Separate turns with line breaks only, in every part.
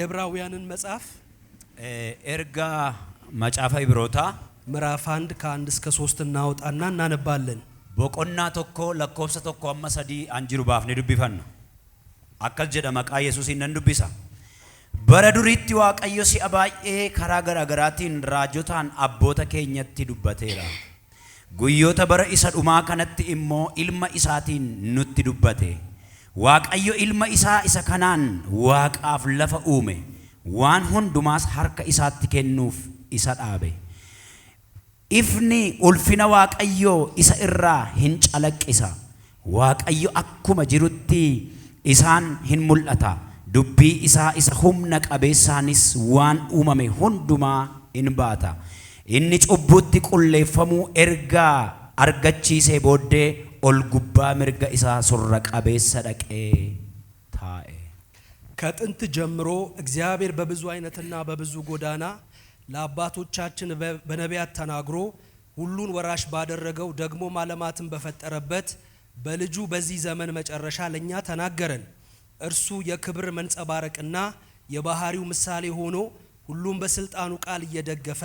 የዕብራውያንን መጽሐፍ
Ergaa macaafa Ibrootaa
ምዕራፍ 1 ከ1 እስከ 3 እናወጣና እናነባለን።
Boqonnaa 1 lakkoofsa 1 hamma 3 an jiru baafnee dubbifanna. Akkas jedha, maqaa Yesuusiin nan dubbisa. Bara duriitti Waaqayyo si'a baay'ee karaa garaagaraatiin raajotaan abboota keenyatti dubbateera. Guyyoota bara isa dhumaa kanatti immoo ilma isaatiin nutti dubbate. Waaqayyo ilma isaa isa kanaan waaqaaf lafa uume. Waan hundumaas harka isaatti kennuuf isa dhaabe. Ifni ulfina Waaqayyoo isa irraa hin calaqqisa. Waaqayyo akkuma jirutti isaan hin mul'ata. Dubbii isaa isa humna qabeessaanis waan uumame hundumaa in baata. Inni cubbutti qulleeffamuu ergaa argachiisee booddee ol gubbaa mirga isaa surra qabeessa dhaqee taa'e.
ከጥንት ጀምሮ እግዚአብሔር በብዙ አይነትና በብዙ ጎዳና ለአባቶቻችን በነቢያት ተናግሮ ሁሉን ወራሽ ባደረገው ደግሞም ዓለማትን በፈጠረበት በልጁ በዚህ ዘመን መጨረሻ ለእኛ ተናገረን። እርሱ የክብር መንጸባረቅና የባህሪው ምሳሌ ሆኖ ሁሉን በስልጣኑ ቃል እየደገፈ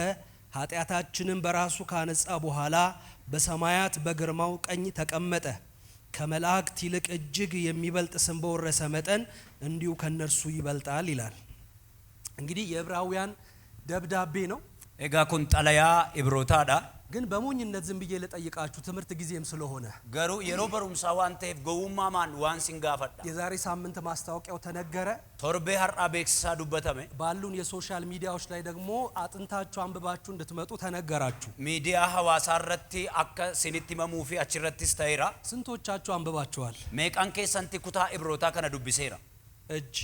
ኃጢአታችንን በራሱ ካነጻ በኋላ በሰማያት በግርማው ቀኝ ተቀመጠ። ከመላእክት ይልቅ እጅግ የሚበልጥ ስም በወረሰ መጠን እንዲሁ ከነርሱ ይበልጣል ይላል። እንግዲህ የዕብራውያን ደብዳቤ ነው።
Egaa kun xalayaa Ibrootaadha.
ግን በሞኝነት ዝም ብዬ ልጠይቃችሁ ትምህርት ጊዜም ስለሆነ
Garuu yeroo barumsaa waan ta'eef gowwummaan waan sin gaafadha.
የዛሬ ሳምንት ማስታወቂያው ተነገረ።
Torbee har'aa beeksisaa dubbatame.
ባሉን የ social ሚዲያዎች ላይ ደግሞ አጥንታችሁ አንብባችሁ እንድትመጡ ተነገራችሁ።
Miidiyaa hawaasaa irratti akka sinitti himamuu fi achirrattis ta'eera.
ስንቶቻችሁ አንብባችኋል?
Meeqan keessanti kutaa Ibrootaa kana dubbiseera?
እጅ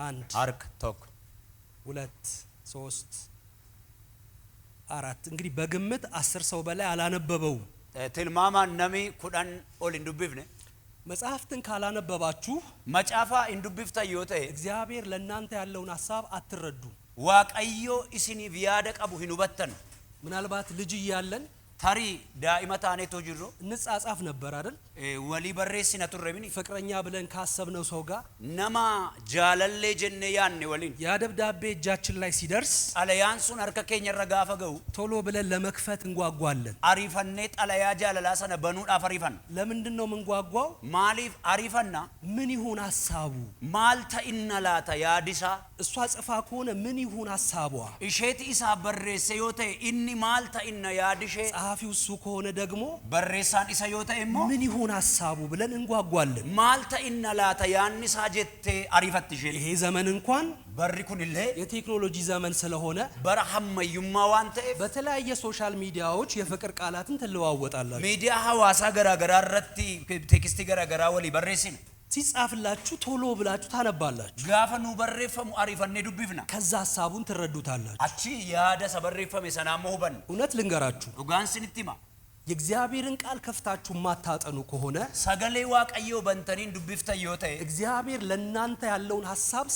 አንድ፣
Harka tokko.
ሁለት፣ ሶስት፣ አራት። እንግዲህ በግምት 10 ሰው በላይ አላነበበውም።
Tilmaamaan nami 10 ol hin dubbifne.
መጽሐፍትን ካላነበባችሁ
Macaafa hin dubbiftan yoo ta'e
እግዚአብሔር ለእናንተ ያለውን ሀሳብ አትረዱም።
Waaqayyo isiniif yaada qabu hin hubattan.
ምናልባት ልጅ እያለን
Tarii daa'ima taaneetoo jirru
እንጻጻፍ ነበር አይደል?
Walii barreessina turre mini.
ፍቅረኛ ብለን ካሰብነው ሰው ጋር
Nama jaalallee jennee yaanne waliin.
ያ ደብዳቤ እጃችን ላይ ሲደርስ
Xalayaan sun harka keenya irra gaafa ga'u
ቶሎ ብለን ለመክፈት እንጓጓለን።
ariifannee xalayaa jaalalaa sana banuudhaaf ariifanna.
ለምንድን ነው የምንጓጓው?
Maaliif ariifanna?
ምን ይሁን ሀሳቡ?
Maal ta'inna laata yaadisaa?
እሷ ጽፋ ከሆነ ምን ይሁን ሀሳቧ?
Isheeti isaa barreesse yoo ta'e inni maal ta'inna yaadishee?
ጸሐፊው እሱ ከሆነ ደግሞ
Barreessaan isa yoo ta'e immoo
ምን ይሁን ሀሳቡ ብለን እንጓጓለን።
maal ta'inna laata yaanni isaa jettee ariifatti isheen.
ይሄ ዘመን እንኳን
Barri kun illee
የቴክኖሎጂ ዘመን ስለሆነ
bara hammayyummaa waan ta'eef
በተለያየ social ሚዲያዎች የፍቅር ቃላትን ትለዋወጣላችሁ።
miidiyaa hawaasaa garaagaraa irratti teekstii garaagaraa walii barreessina.
ሲጻፍላችሁ ቶሎ ብላችሁ ታነባላችሁ።
Gaafa nuu barreeffamu ariifannee dubbifna.
ከዛ ሀሳቡን ትረዱታላችሁ።
Achi yaada isa barreeffame sanaa immoo hubanna.
እውነት ልንገራችሁ፣
Dhugaan sinitti hima.
የእግዚአብሔርን ቃል ከፍታችሁ የማታጠኑ ከሆነ
Sagalee Waaqayyoo bantanii hin dubbiftan yoo ta'e
እግዚአብሔር ለእናንተ ያለውን ሀሳብ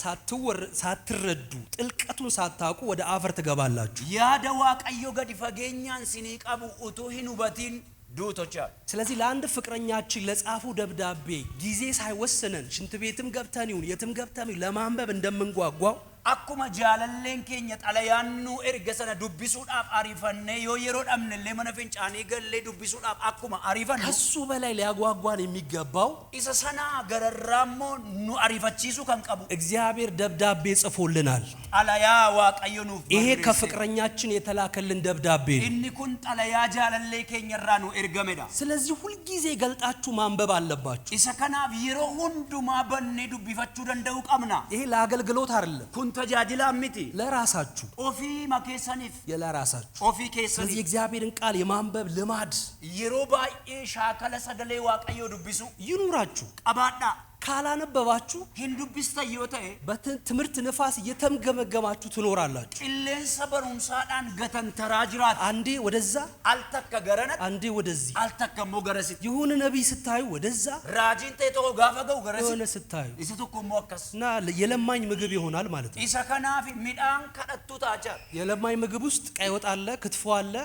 ሳትረዱ ጥልቀቱን ሳታውቁ ወደ አፈር ትገባላችሁ።
yaada Waaqayyoo gadi fageenyaan sinii qabu utuu hin hubatiin duutu jechaadha.
ስለዚህ ለአንድ ፍቅረኛችን ለጻፉ ደብዳቤ ጊዜ ሳይወስነን ሽንት ቤትም ገብተን ይሁን የትም ገብተን ይሁን ለማንበብ እንደምንጓጓው
Akkuma jaalalleen keenya xalayaan nuu erga sana dubbisuudhaaf ariifannee yoo yeroo dhabne illee mana fincaanii gallee dubbisuudhaaf akkuma ariifannu
ከሱ በላይ ሊያጓጓን የሚገባው
isa sanaa gararraa immoo nu ariifachiisuu kan qabu
እግዚአብሔር ደብዳቤ ጽፎልናል።
xalayaa Waaqayyo nuuf
ይሄ
barreesse.
ከፍቅረኛችን የተላከልን ደብዳቤ ነው።
Inni kun xalayaa jaalallee keenyarraa nu ergamedha.
ስለዚህ ሁልጊዜ ገልጣችሁ ማንበብ አለባችሁ።
Isa kanaaf yeroo hundumaa bannee dubbifachuu danda'uu qabna.
ይሄ ለአገልግሎት አይደለም፣
Kun tajaajilaa miti.
ለራሳችሁ
Ofii keessaniif.
የለራሳችሁ።
Ofii
ስለዚህ
keessaniif.
የእግዚአብሔርን ቃል የማንበብ ልማድ
Yeroo baay'ee shaakala sagalee Waaqayyoo dubbisuu
ይኑራችሁ።
qabaadhaa.
ካላነበባችሁ
Hin dubbistan yoo ta'e
በትምህርት ንፋስ እየተምገመገማችሁ ትኖራላችሁ።
qilleensa barumsaadhaan gatantaraa jiraata.
አንዴ ወደዛ፣
Al takka garanatti,
አንዴ ወደዚህ።
al takka immoo garasitti.
የሆነ ነቢይ ስታዩ ወደዛ፣
Raajiin ta'e tokko gaafa ga'u
የሆነ
garasitti.
ስታዩ
Isa tokko immoo akkas.
እና የለማኝ ምግብ ይሆናል ማለት ነው።
Isa kanaaf midhaan kadhattuu ta'a jechaadha.
የለማኝ ምግብ ውስጥ ቀይ ወጥ አለ፣ ክትፎ አለ፣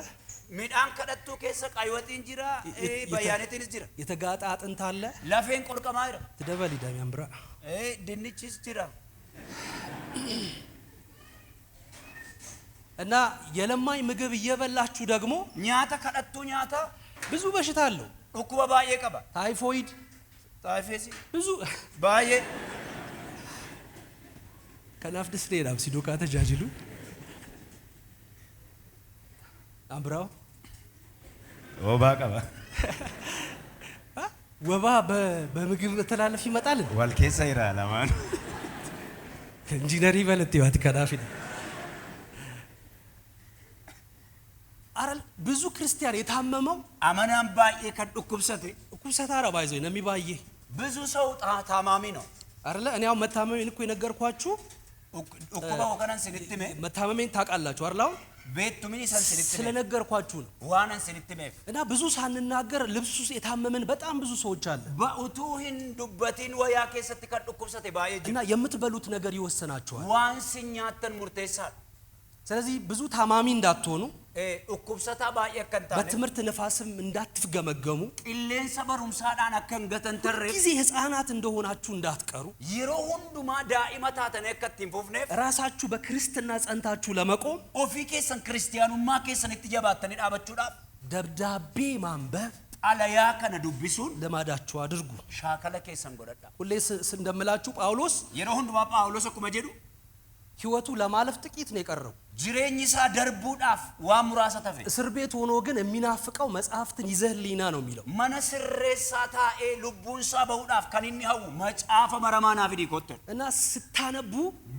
Midhaan kadhattuu keessa qaywaxiin jira, bayyaanetiinis jira.
የተጋጠ አጥንት አለ።
Lafeen qorqamaa jira.
ትደበል ዳሚያምብራ
Dinnichis jira.
እና የለማኝ ምግብ እየበላችሁ ደግሞ
Nyaata kadhattuu nyaata
ብዙ በሽታ አለው።
dhukkuba baay'ee qaba.
ታይፎይድ
Taayifeesii
ብዙ
baay'ee.
Kanaaf disneedhaaf si duukaa tajaajilu አምብራው
Obaa qaba.
ወባ በምግብ መተላለፍ ይመጣል።
Wal keessa jira lamaan.
ኢንጂነሪ በለት ይዋት ከናፊ አረል ብዙ ክርስቲያን የታመመው
Amanaan baay'ee kan dhukkubsate
ኩሰታ አረባ ይዞ ነሚ ባዬ
ብዙ ሰው ታማሚ ነው።
አይደለ? እኔ አሁን መታመሜን እኮ የነገርኳችሁ
Dhukkuba kanan sinitti hime
መታመሜን ታውቃላችሁ አይደል? አሁን
beektumini san sinitti hime
ስለነገርኳችሁ ነው።
waanan sinitti himeef
እና ብዙ ሳንናገር ልብሱ ውስጥ የታመምን በጣም ብዙ ሰዎች አለ።
Utuu hin dubbatin wayaa keessatti kan dhukkubsate baay'ee
እና
jiru.
የምትበሉት ነገር ይወሰናችኋል።
Waan sin nyaattan murteessaadha.
ስለዚህ ብዙ ታማሚ እንዳትሆኑ፣
Dhukkubsataa baay'ee akka hin taane
በትምህርት ነፋስም እንዳትፍገመገሙ፣
qilleensa barumsaadhaan akka hin gatantarreef
ጊዜ ህፃናት እንደሆናችሁ እንዳትቀሩ፣
yeroo hundumaa daa'ima taatanii akka ittiin fufneef
ራሳችሁ በክርስትና ጸንታችሁ ለመቆም
ofii keessan kiristiyaanummaa keessanitti jabaattanii dhaabachuudhaaf
ደብዳቤ ማንበብ
xalayaa kana dubbisuun
ልማዳችሁ አድርጉ።
shaakala keessan godhadha.
ሁሌ እንደምላችሁ ጳውሎስ
Yeroo hundumaa Phaawulos akkuma jedhu
ህይወቱ ለማለፍ ጥቂት ነው የቀረው።
jireenyi isaa darbuudhaaf waan muraasa tafe.
እስር ቤት ሆኖ ግን የሚናፍቀው መጽሐፍትን ይዘህልኝና ነው የሚለው።
Mana sirreessaa taa'ee lubbuun isaa bahuudhaaf kan inni hawwu macaafa maramaa naa fidii kottu.
እና ስታነቡ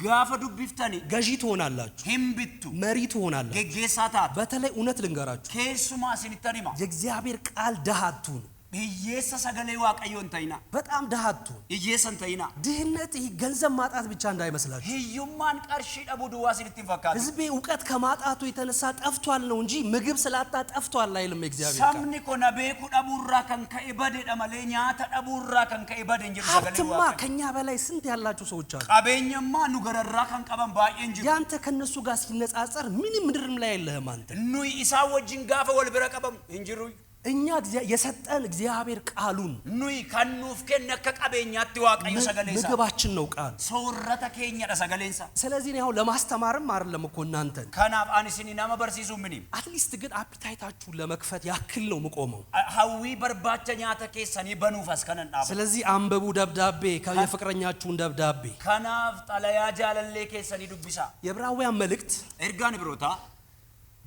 Gaafa dubbiftani
ገዢ ትሆናላችሁ፣
hin bittu,
መሪ ትሆናላችሁ።
geggeessaa taatu.
በተለይ እውነት ልንገራችሁ፣
Keessumaa isinittan hima.
የእግዚአብሔር ቃል ድሃ አትሁኑ።
Hiyyeessa sagalee Waaqayyoo hin ta'inaa.
በጣም ድሃ አትሁኑ።
Hiyyeessa hin ta'inaa.
ድህነት ይህ ገንዘብ ማጣት ብቻ እንዳይመስላችሁ።
Hiyyummaan qarshii dhabuu duwwaa isinitti hin fakkaatin.
ህዝቤ እውቀት ከማጣቱ የተነሳ ጠፍቷል ነው እንጂ ምግብ ስላጣ ጠፍቷል አይልም የእግዚአብሔር ቃል።
Sabni koo na beekuu dhabuurraa kan ka'e badeedha malee nyaata dhabuurraa kan ka'e bade hin jedhu sagalee
ሀብትማ
Waaqayyoo.
ከኛ በላይ ስንት ያላቸው ሰዎች አሉ።
Qabeenyammaa nu gararraa kan qaban baay'een jiru.
ያንተ ከነሱ ጋር ሲነጻጸር ምንም ምድርም ላይ የለህም አንተ።
Nuyi isaan wajjin gaafa wal bira qabamu hin jirru.
እኛ የሰጠን እግዚአብሔር ቃሉን
Nuyi kan nuuf kenne akka qabeenyaatti Waaqayyo sagalee isaa.
ምግባችን ነው ቃሉ።
Soorrata keenyadha sagaleen isaa.
ስለዚህ እኔ አሁን ለማስተማርም አይደለም እኮ እናንተን
Kanaaf ani isin nama barsiisuu mini.
At least ግን appetite ኣችሁን ለመክፈት ያክል ነው የምቆመው።
Hawwii barbaacha nyaata keessanii banuuf as kanan dhaabata.
ስለዚህ አንብቡ ደብዳቤ የፍቅረኛችሁን ደብዳቤ።
Kanaaf xalayaa jaalallee keessanii dubbisaa.
የዕብራውያን መልእክት
Ergaan Ibrootaa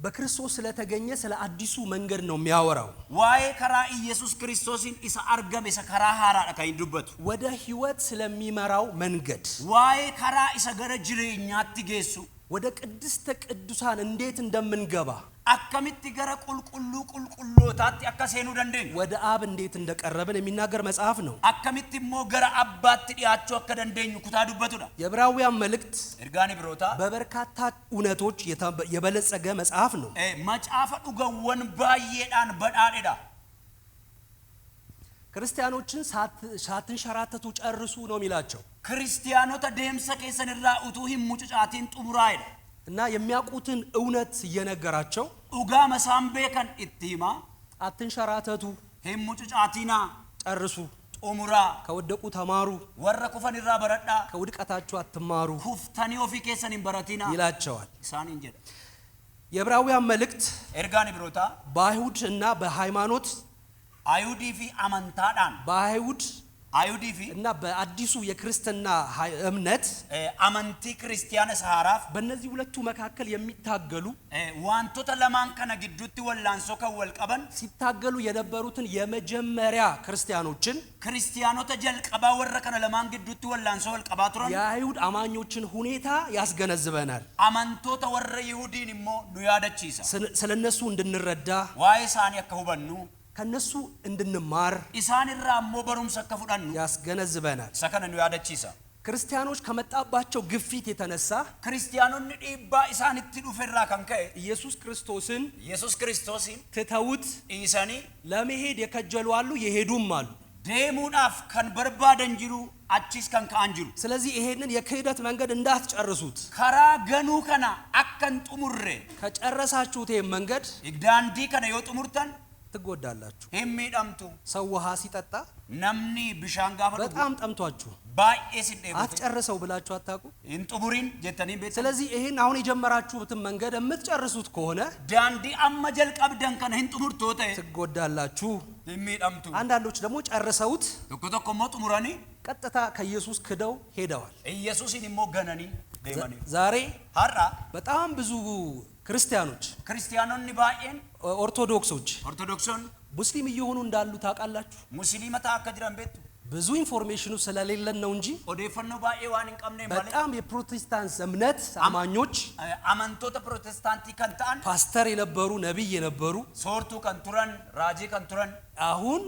በክርስቶስ ስለተገኘ ስለ አዲሱ መንገድ ነው የሚያወራው።
waa'ee karaa Iyyasuus Kiristoosiin isa argame isa karaa haaraadha kan inni dubbatu.
ወደ ህይወት ስለሚመራው መንገድ፣
Waa'ee karaa isa gara jireenyaatti geessu
ወደ ቅድስተ ቅዱሳን እንዴት እንደምንገባ፣
akkamitti gara qulqulluu qulqullootaatti akka seenuu dandeenyu
ወደ አብ እንዴት እንደቀረብን የሚናገር መጽሐፍ ነው።
akkamitti immoo gara abbaatti dhiyaachuu akka dandeenyu kutaa dubbatudha.
የዕብራውያን መልእክት
Ergaan Ibrootaa
በበርካታ እውነቶች የበለጸገ መጽሐፍ ነው።
macaafa dhugawwan baay'eedhaan badhaadhedha.
ክርስቲያኖችን ሳትንሸራተቱ ጨርሱ ነው የሚላቸው
Kiristiyaanota deemsa keessan irraa utuu hin mucucaatiin xumuraa'edha.
እና የሚያውቁትን እውነት እየነገራቸው
Dhugaa masaan beekan itti himaa
አትንሸራተቱ፣
hin mucucaatinaa
ጨርሱ፣
xumuraa
ከወደቁ ተማሩ፣
warra kufan irraa baradhaa
ከውድቀታችሁ አትማሩ
kuftanii ofii keessan hin baratinaa
ይላቸዋል።
isaaniin jedha.
የዕብራውያን መልእክት
Ergaan Ibrootaa
በአይሁድ እና በሃይማኖት
Ayihudii fi amantaadhaan
በአይሁድ
Ayihudii fi
እና በአዲሱ የክርስትና እምነት
amantii kiristiyaana isa haaraaf
በእነዚህ ሁለቱ መካከል የሚታገሉ
wantoota lamaan kana gidduutti wallaansoo kan wal qaban
ሲታገሉ የነበሩትን የመጀመሪያ ክርስቲያኖችን
kiristiyaanota jalqabaa warra kana lamaan gidduutti wallaansoo wal qabaa turan
የአይሁድ አማኞችን ሁኔታ ያስገነዝበናል።
amantoota warra Yihudiin immoo nu yaadachiisa.
ስለ እነሱ እንድንረዳ
Waa'ee isaanii akka hubannu
ከነሱ እንድንማር
isaan irraa immoo barumsa akka fudhannu
ያስገነዝበናል።
isa kana nu yaadachiisa.
ክርስቲያኖች ከመጣባቸው ግፊት የተነሳ
Kiristiyaanonni dhiibbaa isaanitti dhufe irraa kan ka'e
ኢየሱስ ክርስቶስን
Yesus Kiristoosiin
ትተውት
dhiisanii
ለመሄድ የከጀሉ አሉ፣ የሄዱም አሉ።
deemuudhaaf kan barbaadan jiru achis kan ka'an jiru.
ስለዚህ ይሄንን የክህደት መንገድ እንዳትጨርሱት።
Karaa ganuu kana akka hin xumurre
ከጨረሳችሁት ይሄን መንገድ
daandii kana yoo xumurtan
ትጎዳላችሁ።
Hin miidhamtu.
ሰው ውሃ ሲጠጣ
Namni bishaan gaafa dhugu
በጣም ጠምቷችሁ
baay'ee sin dheebote.
አትጨርሰው ብላችሁ አታውቁ?
Hin xumurin jettanii beektu.
ስለዚህ ይሄን አሁን የጀመራችሁትን መንገድ የምትጨርሱት ከሆነ
Daandii amma jalqabdan kana hin xumurtu yoo ta'e
ትጎዳላችሁ።
hin miidhamtu.
አንዳንዶች ደግሞ ጨርሰውት
Tokko tokko immoo xumuranii
ቀጥታ ከኢየሱስ ክደው ሄደዋል።
Iyyasuusin immoo gananii deemaniiru.
ዛሬ
Har'a
በጣም ብዙ ክርስቲያኖች፣
kiristiyaanonni baay'een
ኦርቶዶክሶች
ortodoksonni
ሙስሊም እየሆኑ እንዳሉ ታውቃላችሁ?
musliima ta'aa akka jiran beektu.
ብዙ information ኑ ስለሌለን ነው እንጂ
Odeeffannoo baay'ee waan hin qabneen malee
በጣም የፕሮቴስታንት እምነት አማኞች
amantoota protestaantii kan ta'an
ፓስተር የነበሩ፣ ነቢይ የነበሩ
soortuu kan turan, raajii kan turan
አሁን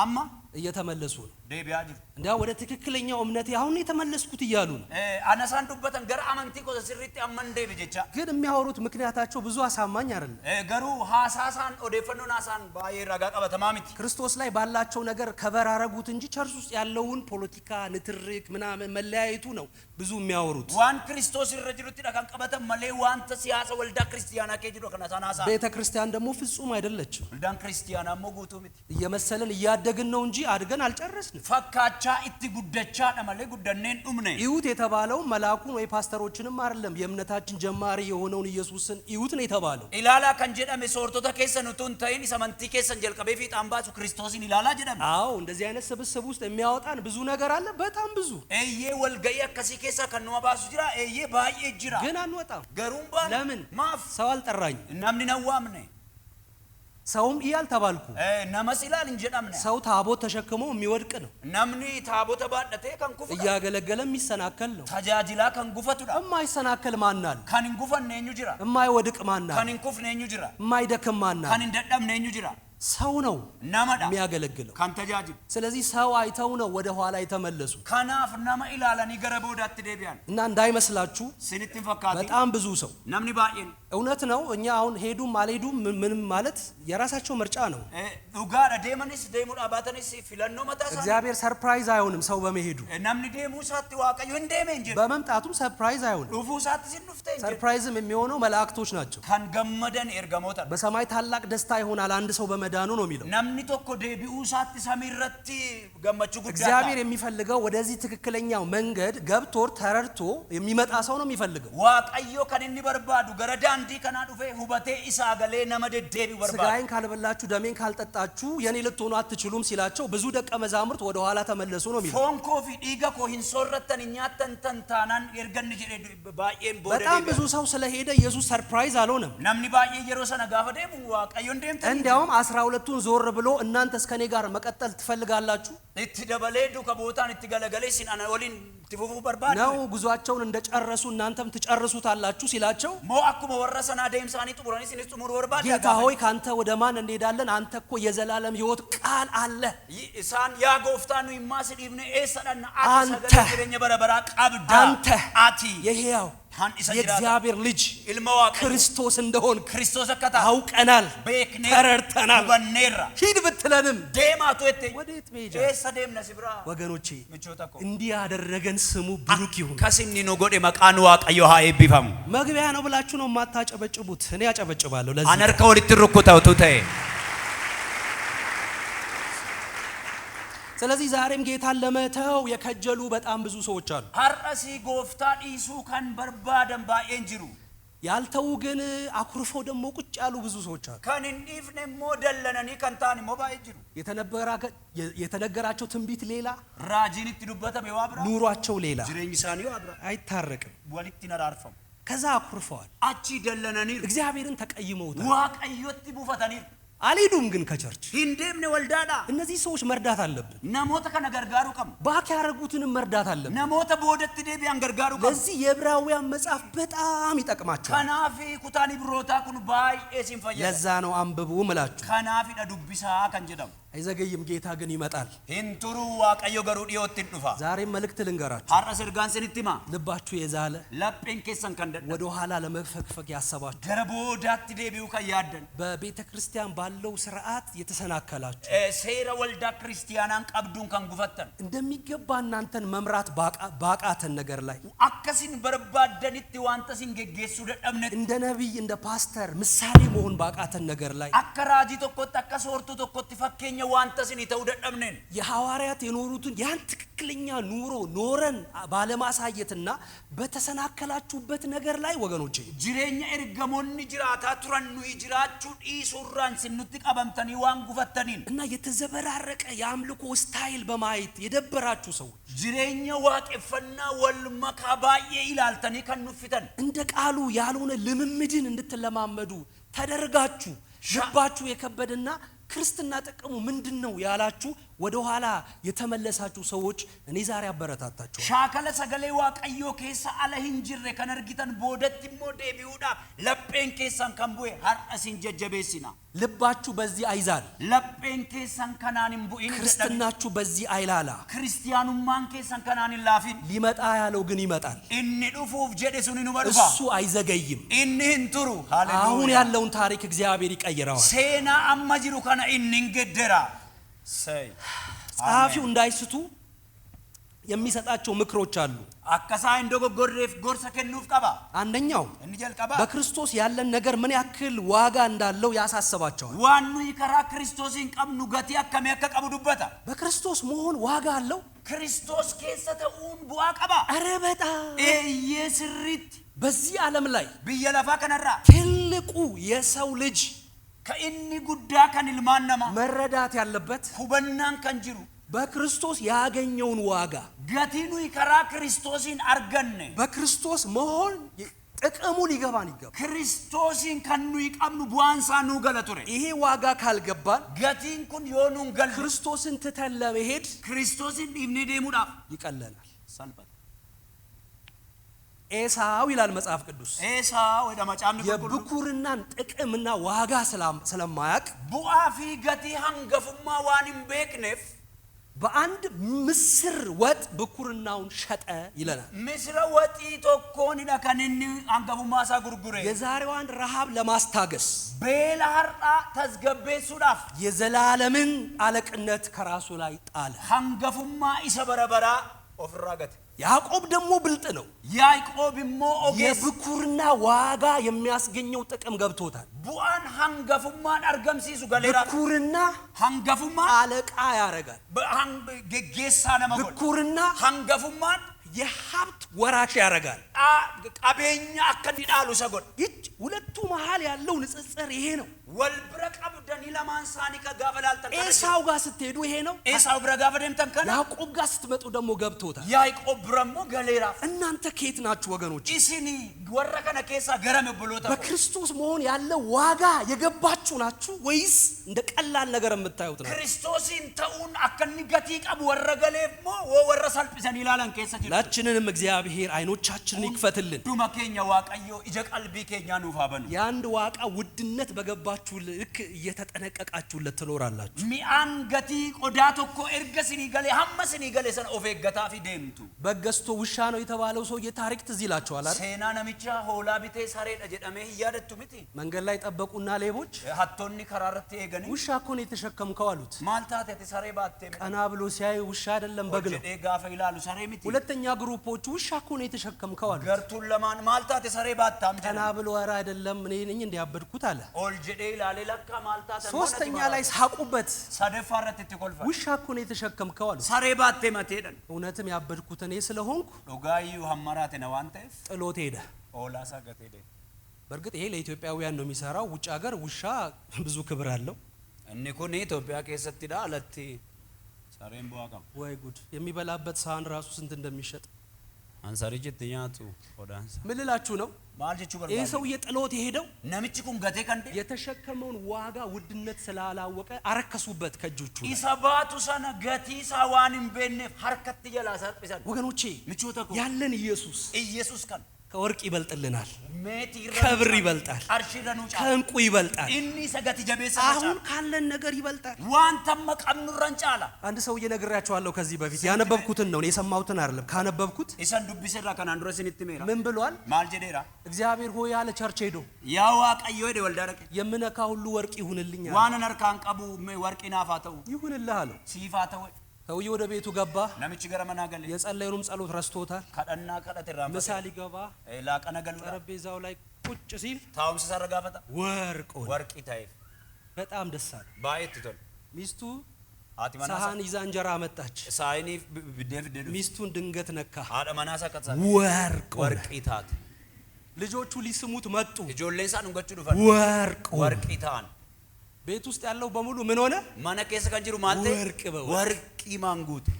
amma
እየተመለሱ ነው።
deebi'aa jiru.
እንዲያ ወደ ትክክለኛው እምነቴ አሁን የተመለስኩት እያሉ ነው።
Ana isaan dubbatan gara amantii gosa sirriitti amman deebi jecha.
ግን የሚያወሩት ምክንያታቸው ብዙ አሳማኝ አይደለም።
Garuu haasaasaan odeeffannoon haasaan baay'ee ragaa qabatamaa miti.
ክርስቶስ ላይ ባላቸው ነገር cover አረጉት እንጂ church ውስጥ ያለውን ፖለቲካ ንትርክ ምናምን መለያየቱ ነው ብዙ የሚያወሩት።
Waan Kiristoos irra jiruttidha kan qabatan malee wanta siyaasa waldaa kiristiyaanaa kee jiru kana isaan haasa'an.
ቤተ ክርስቲያን ደግሞ ፍጹም አይደለችም።
Waldaan kiristiyaanaa immoo guutuu miti.
እየመሰልን እያደግን ነው እንጂ አድገን አልጨረስንም።
Fakkaachaa itti guddachaadha malee guddannee hin dhumne.
እዩት የተባለው መልአኩን ወይ ፓስተሮችንም አይደለም፣ የእምነታችን ጀማሪ የሆነውን ኢየሱስን እዩት ነው የተባለው።
Ilaalaa kan jedhame soortota keessan utuu hin ta'in isa amantii keessan jalqabee fiixaan baasu Kiristoosin ilaalaa jedhame.
አዎ፣ እንደዚህ አይነት ስብስብ ውስጥ የሚያወጣን ብዙ ነገር አለ፣ በጣም ብዙ።
Eeyyee, walga'ii akkasii keessaa kan nama baasu jira. Eeyyee, baay'ee jira.
ግን አንወጣም።
Garuu hin baanu.
ለምን?
Maaf?
ሰው አልጠራኝ፣
Namni nan waamne.
ሰውም እይ አልተባልኩ።
Namas ilaal hin jedhamne.
ሰው ታቦት ተሸክሞ የሚወድቅ ነው፣
Namni taabota baadhatee kan kufudha.
እያገለገለ የሚሰናከል ነው።
Tajaajilaa kan gufatudha.
የማይሰናከል ማን አለ?
Kan hin gufanne eenyu jira?
የማይወድቅ ማን አለ?
Kan hin kufne eenyu jira?
የማይደክም ማን
Kan
አለ?
hin dadhabne eenyu jira?
ሰው ነው
Namadha.
የሚያገለግለው።
Kan tajaajilu.
ስለዚህ ሰው አይተው ነው ወደ ኋላ የተመለሱ።
Kanaaf nama ilaalanii gara boodaatti deebi'an.
እና እንዳይመስላችሁ
Sinitti hin fakkaatin.
በጣም ብዙ ሰው
Namni baay'een
እውነት ነው። እኛ አሁን ሄዱም አልሄዱም ምንም ማለት የራሳቸው ምርጫ ነው።
dhugaadha, deemanis deemuu dhabaatanis filannoo mataa isaanii.
እግዚአብሔር surprise አይሆንም ሰው በመሄዱ፣
Namni deemuu isaatti Waaqayyo hin deeme hin jedhu.
በመምጣቱም surprise አይሆንም።
Dhufuu isaattis hin dhufte hin jedhu.
Surprise ም የሚሆነው መላእክቶች ናቸው።
Kan gammadan ergamoota.
በሰማይ ታላቅ ደስታ ይሆናል አንድ ሰው በመዳኑ ነው የሚለው።
Namni tokko deebi'uu isaatti samiirratti gammachuu guddaa
እግዚአብሔር
ta'a.
የሚፈልገው ወደዚህ ትክክለኛው መንገድ ገብቶ ተረድቶ የሚመጣ ሰው ነው የሚፈልገው።
Waaqayyo kan inni barbaadu gara daandii kanaa dhufee hubatee isaa galee nama deddeebi'u barbaada.
ስጋዬን ካልበላችሁ ደሜን ካልጠጣችሁ የኔ ልትሆኑ አትችሉም ሲላቸው ብዙ ደቀ መዛሙርት ወደ ኋላ ተመለሱ ነው የሚለው።
Foon koo fi dhiiga koo hin soorrattan, hin nyaattan tan taanaan erga inni jedhee baay'een booda
በጣም ብዙ
deebi'an.
ሰው ስለሄደ ኢየሱስ surprise አልሆነም።
Namni baay'ee yeroo sana gaafa deemu Waaqayyo hin deemtan.
እንዲያውም 12ቱን ዞር ብሎ እናንተ እስከ እኔ ጋር መቀጠል ትፈልጋላችሁ
Itti dabalee duuka bu'ootaan itti galagalee isin ana waliin itti fufuu barbaadu.
ነው? ጉዟቸውን እንደጨረሱ እናንተም ትጨርሱታላችሁ ሲላቸው
Moo akkuma warra sanaa deemsaanii xumuranii isinis xumuruu barbaadu.
ጌታ ሆይ፣ ካንተ ወደ ማን እንሄዳለን? አንተ እኮ የዘላለም ሕይወት ቃል አለ።
Isaan yaa gooftaa, nu immaa si dhiifne eessa dhanna? Ati
አንተ
sagalee jireenya bara baraa qabda.
አንተ
Ati
የሕያው
kan isa jiraata.
የእግዚአብሔር ልጅ
Ilma Waaqayyo
ክርስቶስ እንደሆንክ
Kiristoos akka taate
አውቀናል፣
beeknee
ተረድተናል።
hubanneerra.
ሂድ ብትለንም
Deemaatu jette
ወዴት መሄጃ?
Eessa deemna si biraa?
ወገኖቼ፣
Michoota koo.
እንዲህ ያደረገን ስሙ ብሩክ ይሁን።
Akkas inni nu godhe maqaan Waaqayyo haa eebbifamu.
መግቢያ ነው ብላችሁ ነው የማታጨበጭቡት። እኔ አጨበጭባለሁ። ለዚህ
An harka walitti rukkuta utuu ta'e.
ስለዚህ ዛሬም ጌታን ለመተው የከጀሉ በጣም ብዙ ሰዎች አሉ።
Har'as gooftaa dhiisuu kan barbaadan baay'een jiru.
ያልተዉ ግን አኩርፈው ደግሞ ቁጭ ያሉ ብዙ ሰዎች አሉ።
Kan hin dhiifne immoo dallananii kan ta'an immoo baay'ee jiru.
የተነገራቸው ትንቢት ሌላ፣
Raajiin itti dubbatame waa biraa.
ኑሯቸው ሌላ፣
Jireenyi isaanii waa biraa.
አይታረቅም።
Walitti hin araarfamu.
ከዛ አኩርፈዋል።
Achi dallananiiru.
እግዚአብሔርን ተቀይመውታል።
Waaqayyotti buufataniiru.
አልሄዱም ግን ከ church።
Hin deemne waldaadhaa.
እነዚህ ሰዎች መርዳት አለብን።
Namoota kana gargaaruu qabna.
Back ያደረጉትንም መርዳት አለብን።
Namoota boodatti deebi'an gargaaruu qabna.
ለዚህ የዕብራውያን መጽሐፍ በጣም ይጠቅማቸዋል።
Kanaaf kutaan Ibrootaa kun baay'ee isin fayyada.
ለዛ ነው አንብቡ ምላችሁ።
Kanaafidha dubbisaa kan jedhamu.
አይዘገይም፣ ጌታ ግን ይመጣል።
Hin turu, Waaqayyo garuu dhiyootti hin dhufa.
ዛሬም መልእክት ልንገራችሁ።
Har'as ergaan isinitti hima.
ልባችሁ የዛለ፣
Lapheen keessan kan dadhabe,
ወደ ኋላ ለመፈግፈግ ያሰባችሁ፣
gara boodaatti deebi'uu kan yaaddan,
በቤተ ክርስቲያን ባለው ስርዓት የተሰናከላችሁ፣
seera waldaa kiristiyaanaan qabduun kan gufattan,
እንደሚገባ እናንተን መምራት ባቃተን ነገር ላይ፣
akka isin barbaaddanitti wanta isin geggeessuu dadhabnetti,
እንደ ነቢይ እንደ ፓስተር ምሳሌ መሆን ባቃተን ነገር ላይ፣
akka raajii tokkotti akka soortuu tokkotti fakkeenya wanta isinii ta'uu dadhabneen,
የሐዋርያት የኖሩትን ያን ትክክለኛ ኑሮ ኖረን ባለማሳየትና በተሰናከላችሁበት ነገር ላይ ወገኖቼ፣
jireenya ergamoonni jiraataa turan nuyi jiraachuu dhiisuurraan isin nutti qabamtanii waan gufattaniin,
እና የተዘበራረቀ የአምልኮ style በማየት የደበራችሁ ሰዎች፣
jireenya waaqeffannaa wal makaa baay'ee ilaaltanii kan nuffitan,
እንደ ቃሉ ያልሆነ ልምምድን እንድትለማመዱ ተደርጋችሁ ልባችሁ የከበደና ክርስትና ጥቅሙ ምንድን ነው ያላችሁ፣ ወደ ኋላ የተመለሳችሁ ሰዎች እኔ ዛሬ አበረታታችኋለሁ።
Shaakala sagalee Waaqayyoo keessa ala hin jirre kan argitan, boodatti immoo deebi'uudhaaf lapheen keessan kan bu'e, har'a isin jajjabeessina.
ልባችሁ በዚህ አይዛል፣
Lapheen keessan kanaan hin bu'in jedhame.
ክርስትናችሁ በዚህ አይላላ።
Kiristiyaanummaan keessan kanaan hin laafin.
ሊመጣ ያለው ግን ይመጣል።
Inni dhufuuf jedhe sun inuma dhufa.
እሱ አይዘገይም።
Inni hin turu.
አሁን
Haleluuyaa.
ያለውን ታሪክ እግዚአብሔር ይቀይረዋል።
Seenaa amma jiru kana inni hin geddera. Say.
ጸሐፊው እንዳይስቱ የሚሰጣቸው ምክሮች አሉ።
Akka isaan hin dogoggorreef gorsa kennuuf qaba.
አንደኛው
Inni jalqabaa
በክርስቶስ ያለን ነገር ምን ያክል ዋጋ እንዳለው ያሳስባቸዋል።
waan nuyi karaa Kiristoosiin qabnu gatii akkamii akka qabu dubbata.
በክርስቶስ መሆን ዋጋ አለው።
Kiristoos keessa ta'uun bu'aa qaba.
ኧረ በጣም።
Eeyyee, sirriitti.
በዚህ ዓለም ላይ
Biyya lafaa kanarraa
ትልቁ የሰው ልጅ
ka inni guddaa kan ilmaan namaa
መረዳት ያለበት
hubannaan kan jiru
በክርስቶስ ያገኘውን ዋጋ፣
gatii nuyi karaa Kiristoosiin arganne,
በክርስቶስ መሆን ጥቅሙ ሊገባን ይገባል።
Kiristoosiin kan nuyi qabnu bu'aan isaa nuu gala ture.
ይሄ ዋጋ ካልገባን
Gatiin kun yoo nuun galle
ክርስቶስን ትተን ለመሄድ
Kiristoosiin dhiibnee deemuudhaaf
ይቀለናል።
salphata.
ኤሳው ይላል መጽሐፍ ቅዱስ፣
Eesaaw jedha macaafni qulqulluun,
የብኩርናን ጥቅምና ዋጋ ስለማያቅ
bu'aa fi gatii hangafummaa waan hin beekneef
በአንድ ምስር ወጥ ብኩርናውን ሸጠ ይለናል።
misira waxii tokkoonidha kan inni hangafummaa isaa gurgure.
የዛሬዋን ረሃብ ለማስታገስ
Beela har'aa tasgabbeessuudhaaf
የዘላለምን አለቅነት ከራሱ ላይ ጣለ።
hangafummaa isa bara baraa ofirraa gate.
ያዕቆብ ደግሞ ብልጥ ነው።
Yaaqoob immoo ogeessa.
የብኩርና ዋጋ የሚያስገኘው ጥቅም ገብቶታል።
Bu'aan hangafummaan argamsiisu galeera.
ብኩርና
Hangafummaan
አለቃ ያደርጋል።
geggeessaa nama godha.
ብኩርና
Hangafummaan
የሀብት ወራሽ ያደርጋል።
qabeenya akka inni dhaalu isa godha.
ይች ሁለቱ መሃል ያለው ንጽጽር ይሄ ነው።
Wal bira qabdanii lamaan isaanii ka gaafa laaltan kana jiru.
ኤሳው ጋር ስትሄዱ ይሄ ነው።
Eesaaw bira gaafa deemtan kana,
ያዕቆብ ጋር ስትመጡ ደግሞ ገብቶታል።
Yaaqoob bira immoo galeeraaf.
እናንተ ከየት ናችሁ ወገኖች?
Isin warra kana keessaa garame obboloota koo?
በክርስቶስ መሆን ያለ ዋጋ የገባችሁ ናችሁ ወይስ እንደ ቀላል ነገር የምታዩት ነው?
Kiristoosiin ta'uun akka inni gatii qabu warra galeef moo woo warra salphisanii ilaalan keessa jiru?
ሁላችንንም እግዚአብሔር አይኖቻችንን ይክፈትልን።
Hunduma keenya Waaqayyo ija qalbii keenyaa nuuf haa banu.
የአንድ ዋጋ ውድነት በገባችሁ ልክ እየተጠነቀቃችሁለት ትኖራላችሁ።
Mi'aan gatii qodaa tokko erga sinii galee hamma sinii galee sana of eeggataa fi deemtu.
በግ ገዝቶ ውሻ ነው የተባለው ሰውዬ ታሪክ ትዝ ይላችኋል አይደል?
Seenaa namicha hoolaa bitee sareedha jedhamee hin yaadattu miti?
መንገድ ላይ ጠበቁና ሌቦች
Hattoonni karaa irratti eeganii
ውሻ እኮ ነው የተሸከምከው አሉት።
maal taate ati saree baattee miti?
ቀና ብሎ ሲያይ ውሻ አይደለም በግ ነው።
jedhee gaafa ilaalu saree miti.
ሁለተኛ group ኦቹ ውሻ እኮ ነው የተሸከምከው አሉት።
Gartuun lamaan maal taate saree baattaa
ቀና
jedhan.
ብሎ ኧረ አይደለም እኔ ነኝ እንዲ ያበድኩት አለ።
Ol jedhee ilaalee lakkaa maal taate
ሶስተኛ ላይ ሳቁበት።
Sadaffaa irratti itti kolfan.
ውሻ እኮ ነው የተሸከምከው አሉት።
Saree baattee mateedhan.
እውነትም ያበድኩት እኔ ስለሆንኩ
Dhugaayyuu hammaraate na waan ta'eef
ጥሎት ሄደ።
hoolaa isaa gatee deeme.
በእርግጥ ይሄ ለኢትዮጵያውያን ነው የሚሰራው። ውጭ ሀገር ውሻ ብዙ ክብር አለው።
Inni kun Itoophiyaa keessattidha, alatti sareen bu'aa qaba.
ወይ ጉድ! የሚበላበት ሳህን ራሱ ስንት እንደሚሸጥ።
An sarichi itti nyaatu qodaansa.
ምን ልላችሁ ነው?
Maal jechuu
ይህ
barbaade?
ሰውዬ ጥሎት የሄደው
Namichi kun gatee kan deeme
የተሸከመውን ዋጋ ውድነት ስላላወቀ አረከሱበት ከእጆቹ ላይ።
isa baatu sana gatii isaa waan hin beekneef harkatti jalaa salphisan.
ወገኖቼ፣
Michoota koo,
ያለን ኢየሱስ
Iyesus kan
ከወርቅ ይበልጥልናል፣
Meetii irra
ከብር ይበልጣል፣
Qarshii irra nuu caala.
ከእንቁ ይበልጣል።
Inni isa gati jabeessa irra
አሁን
caala.
ካለን ነገር ይበልጣል።
Wanta amma qabnu irra hin caala.
አንድ ሰውዬ ነግሬያቸዋለሁ ከዚህ በፊት፣ ያነበብኩትን ነው፣ እኔ የሰማሁትን አይደለም። ካነበብኩት
Isan dubbise irraa kanaan dura isinitti himeera.
ምን ብሏል?
Maal jedheera?
እግዚአብሔር ሆይ ያለ church ሄዶ
Yaa Waaqayyo jedhe waldaa dhaqe.
የምነካ ሁሉ ወርቅ ይሁንልኝ አለ።
Waan an harkaan qabu mee warqii naaf haa ta'u,
ይሁንልህ አለው።
siif haa ta'u.
ሰውዬ ወደ ቤቱ ገባ።
Namichi gara manaa gale.
የጸለየውንም ጸሎት ረስቶታል።
Kadhannaa kadhate irraanfate.
ምሳ ሊገባ
Laaqana galuudha.
ጠረጴዛው ላይ ቁጭ ሲል
Taa'umsa isaarra gaafata.
ወርቅ ሆነ።
Warqii ta'eef.
በጣም ደስ አለ።
Baay'ee itti tole.
ሚስቱ
Haati manaa
ሰሃን ይዛ እንጀራ አመጣች።
saayinii biddeen fiddee dhufte.
ሚስቱን ድንገት ነካ።
Haadha manaa isaa akka
ወርቅ ሆነ።
warqii taate.
ልጆቹ ሊስሙት መጡ።
Ijoolleen isaa dhungachuu dhufan.
ወርቅ ሆነ።
Warqii ta'an.
ቤት ውስጥ ያለው በሙሉ ምን ሆነ?
Mana keessa kan jiru maal ta'e?
ወርቅ በወርቅ።
Warqii maanguute.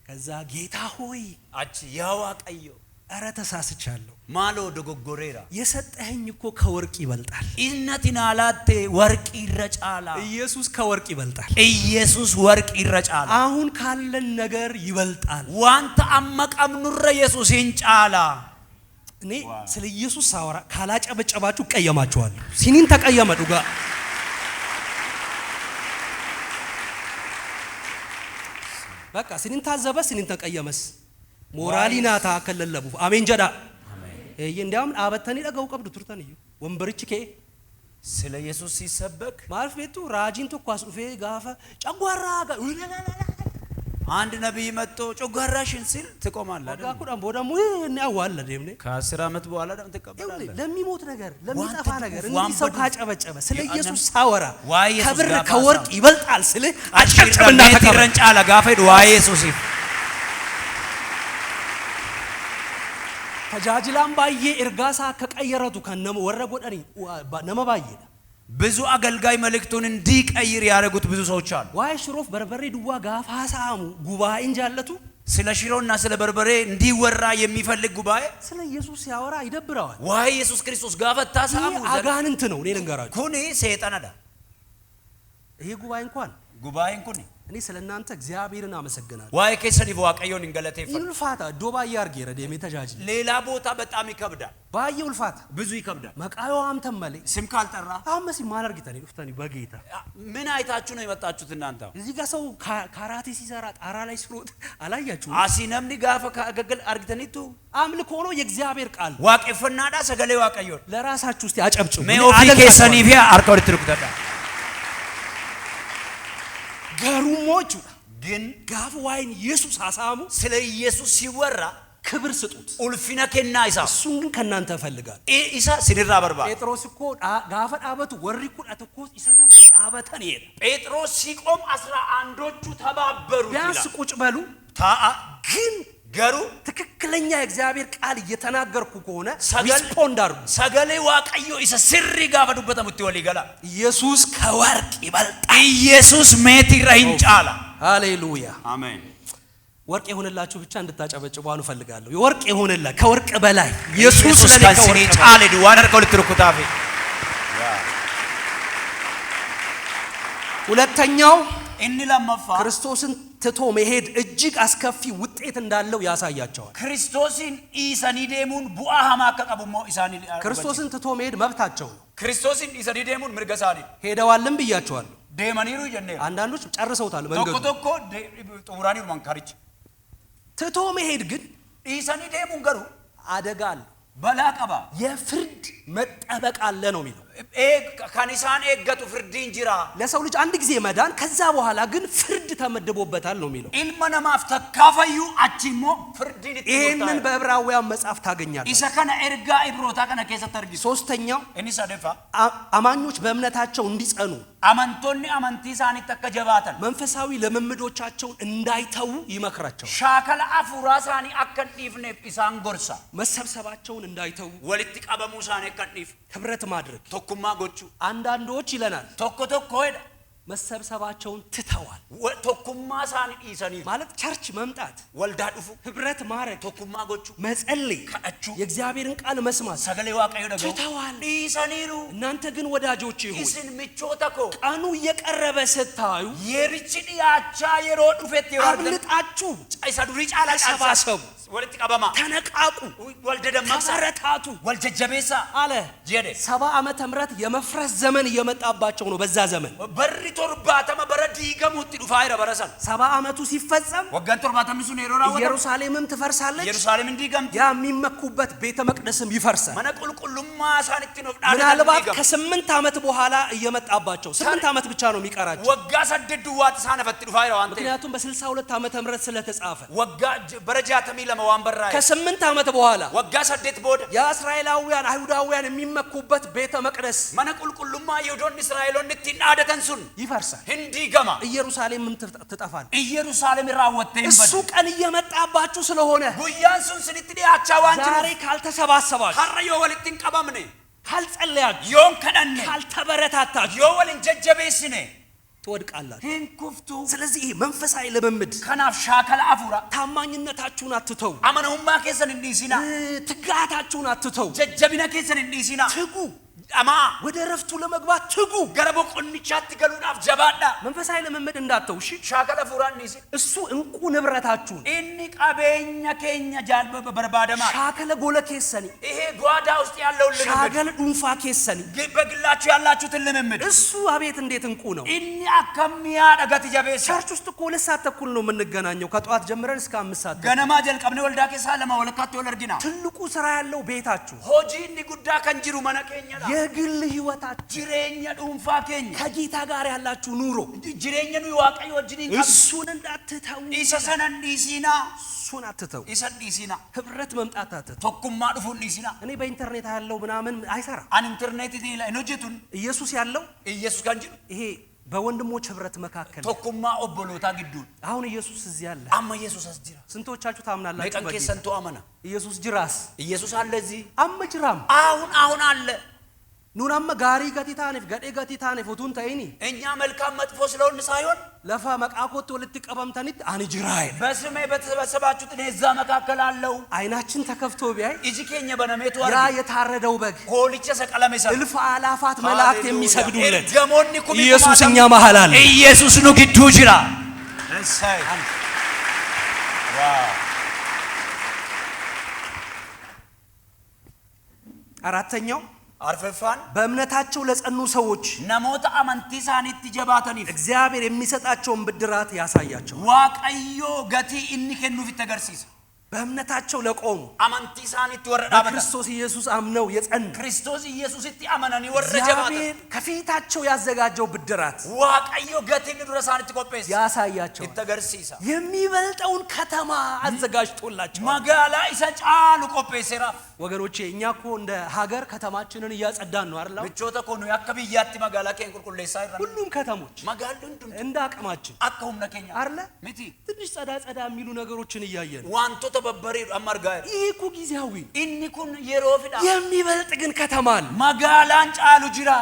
ከዛ ጌታ ሆይ
Achi yaa Waaqayyo
እረ ተሳስቻለሁ፣
maaloo dogoggoreera.
የሰጠኸኝ እኮ ከወርቅ ይበልጣል።
Innati naa laatte warqii irra caala.
ኢየሱስ ከወርቅ ይበልጣል።
Iyesus warqii irra caala.
አሁን ካለን ነገር ይበልጣል።
Wanta amma qabnurra Yesus hin caala.
እኔ ስለ ኢየሱስ ሳወራ ካላጨበጨባችሁ እቀየማችኋለሁ። ሲኒን ተቀየመ ዱጋ በቃ ሲኒን ታዘበ፣ ሲኒን ተቀየመስ ሞራሊናታ ከለለቡ አሜን ጀዳ እንዲያውም dhaabattanii dhaga'uu qabdu turtan iyyuu ወንበርች kee
ስለ ኢየሱስ ሲሰበክ
maal beektu raajiin tokko as dhufee gaafa ጨጓራ
አንድ ነቢይ መጥቶ ጨጓራሽን ሲል ትቆማለህ አይደል?
waggaa 10 booda immoo inni awwaalla deemne
ከ10 ዓመት በኋላ ደግሞ ትቀበላለህ።
ለሚሞት ነገር ለሚጠፋ ነገር
ዋን
እንዲህ ሰው
በዱ-
ካጨበጨበ ስለ ኢየሱስ ሳወራ
ዋይ ኢየሱስ
ከብር
ጋፋ
ከወርቅ
ሳው-
ይበልጣል ስልህ አጨብጭብና
Meetii
ተቀበል።
irra hin caala gaafa jedhu waa'ee Yesuusiif.
Tajaajilaan baay'ee ergaa isaa akka qayyaratu kan nama warra godhani nama baay'eedha.
ብዙ አገልጋይ መልእክቱን እንዲቀይር ያደረጉት ብዙ ሰዎች አሉ።
Waa'ee shiroof barbarree duwwaa gaafa haasa'amu gubaa'een jaallatu
ስለ ሽሮና ስለ በርበሬ እንዲወራ የሚፈልግ ጉባኤ
ስለ ኢየሱስ ሲያወራ ይደብረዋል።
waa'ee ኢየሱስ ክርስቶስ gaafa haasa'amu
ይህ አጋንንት ነው። እኔ ልንገራችሁ፣
kuni seexanadha.
ይሄ ጉባኤ እንኳን
Gubaa'een kuni
እኔ ስለ እናንተ እግዚአብሔርን አመሰግናለሁ።
waa'ee keessaniif Waaqayyoon hin galateeffadhu.
Ulfaata iddoo baay'ee argeera deemee tajaajila
ሌላ ቦታ በጣም ይከብዳል፣
baay'ee ulfaata
ብዙ ይከብዳል።
maqaa yoo waamtan malee
ስም ካልጠራ
ammas maal argitanii dhuftanii በጌታ
ምን አይታችሁ ነው የመጣችሁት እናንተ?
እዚህ ጋር ሰው ካራቴ ሲሰራ ጣራ ላይ ሲሮጥ አላያችሁም?
Asii namni gaafa ገገል argitaniittu
አምልኮ ነው የእግዚአብሔር ቃል።
waaqeffannaadha sagalee Waaqayyoodha.
ለራሳችሁ እስቲ አጨብጭቡ።
Mee
እኔ
ofii
አደንቃችኋለሁ።
keessaniif harka walitti rukutadha.
ገሩሞቹ
ግን
gaafa waa'een ኢየሱስ haasa'amu
ስለ ኢየሱስ ሲወራ
ክብር ስጡት።
ulfina kennaa isaaf.
እሱን ግን ከእናንተ እፈልጋለሁ።
Isa sinirraa barbaada.
ጴጥሮስ እኮ gaafa dhaabatu warri 11 isa duukaa dhaabatan ይሄዳል።
ጴጥሮስ ሲቆም 11ዎቹ ተባበሩት
ቢያንስ
ይላል።
ቁጭ በሉ
taa'aa
ግን
garuu
ትክክለኛ የእግዚአብሔር ቃል እየተናገርኩ ከሆነ
sagal
respond አድርጉ።
sagalee Waaqayyoo isa sirrii gaafa dubbatamutti walii gala.
ኢየሱስ ከወርቅ ይበልጣል።
ኢየሱስ meetiirra hin caala.
ሃሌሉያ።
አሜን።
ወርቅ የሆነላችሁ ብቻ እንድታጨበጭቡ አሁን እፈልጋለሁ። የወርቅ የሆነላ ከወርቅ በላይ ኢየሱስ
ኢየሱስ
ለኔ
kan
ከወርቅ
sinii
በላይ።
caale duwwaan harka walitti rukutaafi.
ሁለተኛው
Inni lammaffaa
ክርስቶስን ትቶ መሄድ እጅግ አስከፊ ውጤት እንዳለው ያሳያቸዋል።
Kiristoosin dhiisanii deemuun bu'aa hamaa akka qabu immoo isaanii
ክርስቶስን ትቶ መሄድ መብታቸው ነው።
Kiristoosin dhiisanii deemuun mirga isaanii
ሄደዋልም ብያቸዋለሁ።
deemaniiru jenneera.
አንዳንዶች ጨርሰውታል
Tokko
መንገዱ።
tokko xumuraniiru mankaricha.
ትቶ መሄድ ግን
Dhiisanii deemuun garuu
አደጋ አለ፣
balaa qaba.
የፍርድ መጠበቅ አለ ነው የሚለው።
Kan isaan eeggatu firdiin jira.
ለሰው ልጅ አንድ ጊዜ መዳን፣ ከዛ በኋላ ግን ፍርድ ተመድቦበታል ነው የሚለው።
Ilma namaaf takkaa fayyuu achi immoo firdiin itti
ይህንን
murtaa'a.
በዕብራውያን መጽሐፍ ታገኛለህ።
Isa kana ergaa Ibrootaa kana keessatti argitu.
ሶስተኛው
Inni sadaffaa
አማኞች በእምነታቸው እንዲጸኑ
amantoonni amantii isaaniitti akka jabaatan
መንፈሳዊ ልምምዶቻቸውን እንዳይተዉ ይመክራቸዋል።
shaakala hafuuraa isaanii akka hin dhiifneef isaan gorsa.
መሰብሰባቸውን እንዳይተዉ፣
Walitti qabamuu isaanii akka hin dhiifne
ህብረት ማድረግ።
tokkummaa gochuu.
አንዳንዶች ይለናል
Tokko tokko jedha.
መሰብሰባቸውን ትተዋል።
Tokkummaa isaanii dhiisaniiru.
ማለት church መምጣት፣
Waldaa dhufu,
ህብረት ማድረግ፣
tokkummaa gochuu,
መጸለይ፣
kadhachuu,
የእግዚአብሔርን ቃል መስማት
sagalee Waaqayyoo dhaga'uu
ትተዋል።
dhiisaniiru.
እናንተ ግን ወዳጆቼ ሆይ
Isin michoota koo,
ቀኑ እየቀረበ ስታዩ
yerichi dhiyaachaa yeroo dhufetti yeroo argan
አብልጣችሁ
isa durii caalaa
ተሰባሰቡ፣
walitti qabamaa,
ተነቃቁ፣
wal dadammaqsaa,
ተበረታቱ
wal jajjabeessaa
አለ።
jedhe.
70 ዓመተ ምህረት የመፍረስ ዘመን እየመጣባቸው ነው። በዛ ዘመን
Barri 70 bara diigamuutti dhufaa jira bara sana.
70 ዓመቱ ሲፈጸም
Waggaan 70ni sun yeroo raawwatamu
ኢየሩሳሌምም ትፈርሳለች፣
Yerusaalem hin diigamti.
ያ የሚመኩበት ቤተ መቅደስም ይፈርሳል።
Mana qulqullummaa isaan ittiin of dhaadatan
ምናልባት
diigama.
ከ8 ዓመት በኋላ እየመጣባቸው 8 ዓመት ብቻ ነው የሚቀራቸው።
Waggaa 8 duwwaatti isaan hafatti dhufaa jira waan ta'eef.
ምክንያቱም በ62 ዓመተ ምህረት ስለተጻፈ
Waggaa bara 62 waan barraa'e.
ከ8 ዓመት በኋላ
Waggaa 8 booda
የእስራኤላውያን አይሁዳውያን የሚመኩበት ቤተ መቅደስ
mana qulqullummaa Yihudoonni Israa'eloonni ittiin dhaadatan sun
ይፈርሳል፣
hin diigama.
ኢየሩሳሌምም ትጠፋል።
Yerusaalem raawwattee hin
እሱ
baddu.
ቀን እየመጣባችሁ ስለሆነ
Guyyaan sun sinitti dhiyaachaa waan
ዛሬ
jiruuf
ካልተሰባሰባችሁ፣
har'a yoo walitti hin qabamne,
ካልጸለያችሁ፣
yoo hin kadhanne,
ካልተበረታታችሁ
yoo wal hin jajjabeessine
ትወድቃላችሁ።
hin kuftu.
ስለዚህ ይሄ መንፈሳዊ ልምምድ
Kanaaf shaakala hafuuraa
ታማኝነታችሁን አትተው፣
amanamummaa keessan hin dhiisinaa.
ትጋታችሁን አትተው።
Jajjabina keessan hin dhiisinaa.
ትጉ፣
Dhamaa
ወደ እረፍቱ ለመግባት ትጉ።
gara boqonnichaatti galuudhaaf jabaadhaa.
መንፈሳዊ ልምምድ እንዳትተው። እሺ፣
Shaakala hafuuraa hin dhiisin.
እሱ እንቁ ንብረታችሁን
Inni qabeenya keenya barbaadamaa.
Shaakala gola keessanii
ይሄ ጓዳ ውስጥ ያለውን ልምምድ
Shaakala dhuunfaa keessanii
በግላችሁ ያላችሁትን ልምምድ
እሱ አቤት እንዴት እንቁ ነው።
Inni akkam mi'aadha gati jabeessa.
Church ውስጥ እኮ 2 ሰዓት ተኩል ነው የምንገናኘው ከጠዋት ጀምረን እስከ 5 ሰዓት ተኩል።
Ganamaa jalqabnee waldaa keessaa 2:30tti wal argina.
ትልቁ ስራ ያለው ቤታችሁ፣
Hojii inni guddaa kan jiru mana keenyadha.
የግል ህይወታችሁ፣
Jireenya dhuunfaa keenya.
ከጌታ ጋር ያላችሁ ኑሮ
Jireenya nuyi Waaqayyo wajjiniin qabnu.
እሱን እንዳትተው፣
Isa sana hin dhiisinaa.
እሱን አትተው።
Isa hin dhiisinaa.
ህብረት መምጣት አትተው።
Tokkummaa dhufuu hin dhiisinaa.
እኔ በኢንተርኔት ያለው ምናምን አይሰራም።
An intarneetiin hin hojjetun.
ኢየሱስ ያለው
Iyesus kan jedhu
ይሄ በወንድሞች ህብረት መካከል ነው።
tokkummaa obbolootaa gidduun.
አሁን ኢየሱስ እዚህ አለ።
Amma Yesus as jira.
ስንቶቻችሁ ታምናላችሁ?
Meeqan
በጌታ?
keessantu amana?
ኢየሱስ jiraas
Iyesus አለ እዚህ።
Amma jiraam.
አሁን አሁን አለ።
Nuun amma gaarii gatii taaneef gadhee gatii taaneef utuu hin ta'ini
እኛ መልካም መጥፎ ስለሆን ሳይሆን
lafa maqaa kootti walitti qabamtanitti ani jiraa jedha።
በስሜ በተሰበሰባችሁት እኔ እዛ መካከል አለሁ።
አይናችን ተከፍቶ ቢያይ
Iji keenya banameetu
ያ
arge
የታረደው በግ
hoolicha isa qalame sana
እልፍ አላፋት መላእክት የሚሰግዱለት
Ergamoonni kumi
ኢየሱስ እኛ መሃል አለ።
ኢየሱስ nu gidduu jira። እሰይ wow!
አራተኛው
Arfaffaan
በእምነታቸው ለጸኑ ሰዎች
namoota amantii isaaniitti jabaataniif
እግዚአብሔር የሚሰጣቸውን ብድራት ያሳያቸው።
Waaqayyo gatii inni kennuuf itti agarsiisa.
በእምነታቸው ለቆሙ
Amantii isaaniitti warra dhaabatan
በክርስቶስ ኢየሱስ አምነው የጸኑ
Kiristoos Iyesuusitti amananii warra jabaatan
እግዚአብሔር ከፊታቸው ያዘጋጀው ብድራት
Waaqayyo gatii inni dura isaanitti qopheesse
ያሳያቸዋል።
itti agarsiisa.
የሚበልጠውን ከተማ አዘጋጅቶላቸዋል።
Magaalaa isa caalu qopheesseeraaf.
ወገኖቼ እኛ እኮ እንደ ሀገር ከተማችንን እያጸዳን ነው አይደል?
Michoota koo nuyi akka biyyaatti magaalaa keenya qulqulleessaa jirra.
ሁሉም ከተሞች
Magaalli hundumtu
እንደ አቅማችን
akka humna keenya
አይደለ?
Miti.
ትንሽ ጸዳ ጸዳ የሚሉ ነገሮችን እያየን ነው።
Wantoota babbareedu amma argaa jirra.
ይህ እኮ ጊዜያዊ ነው።
Inni kun yeroofidha.
የሚበልጥ ግን ከተማ አለ።
Magaalaan caalu jira.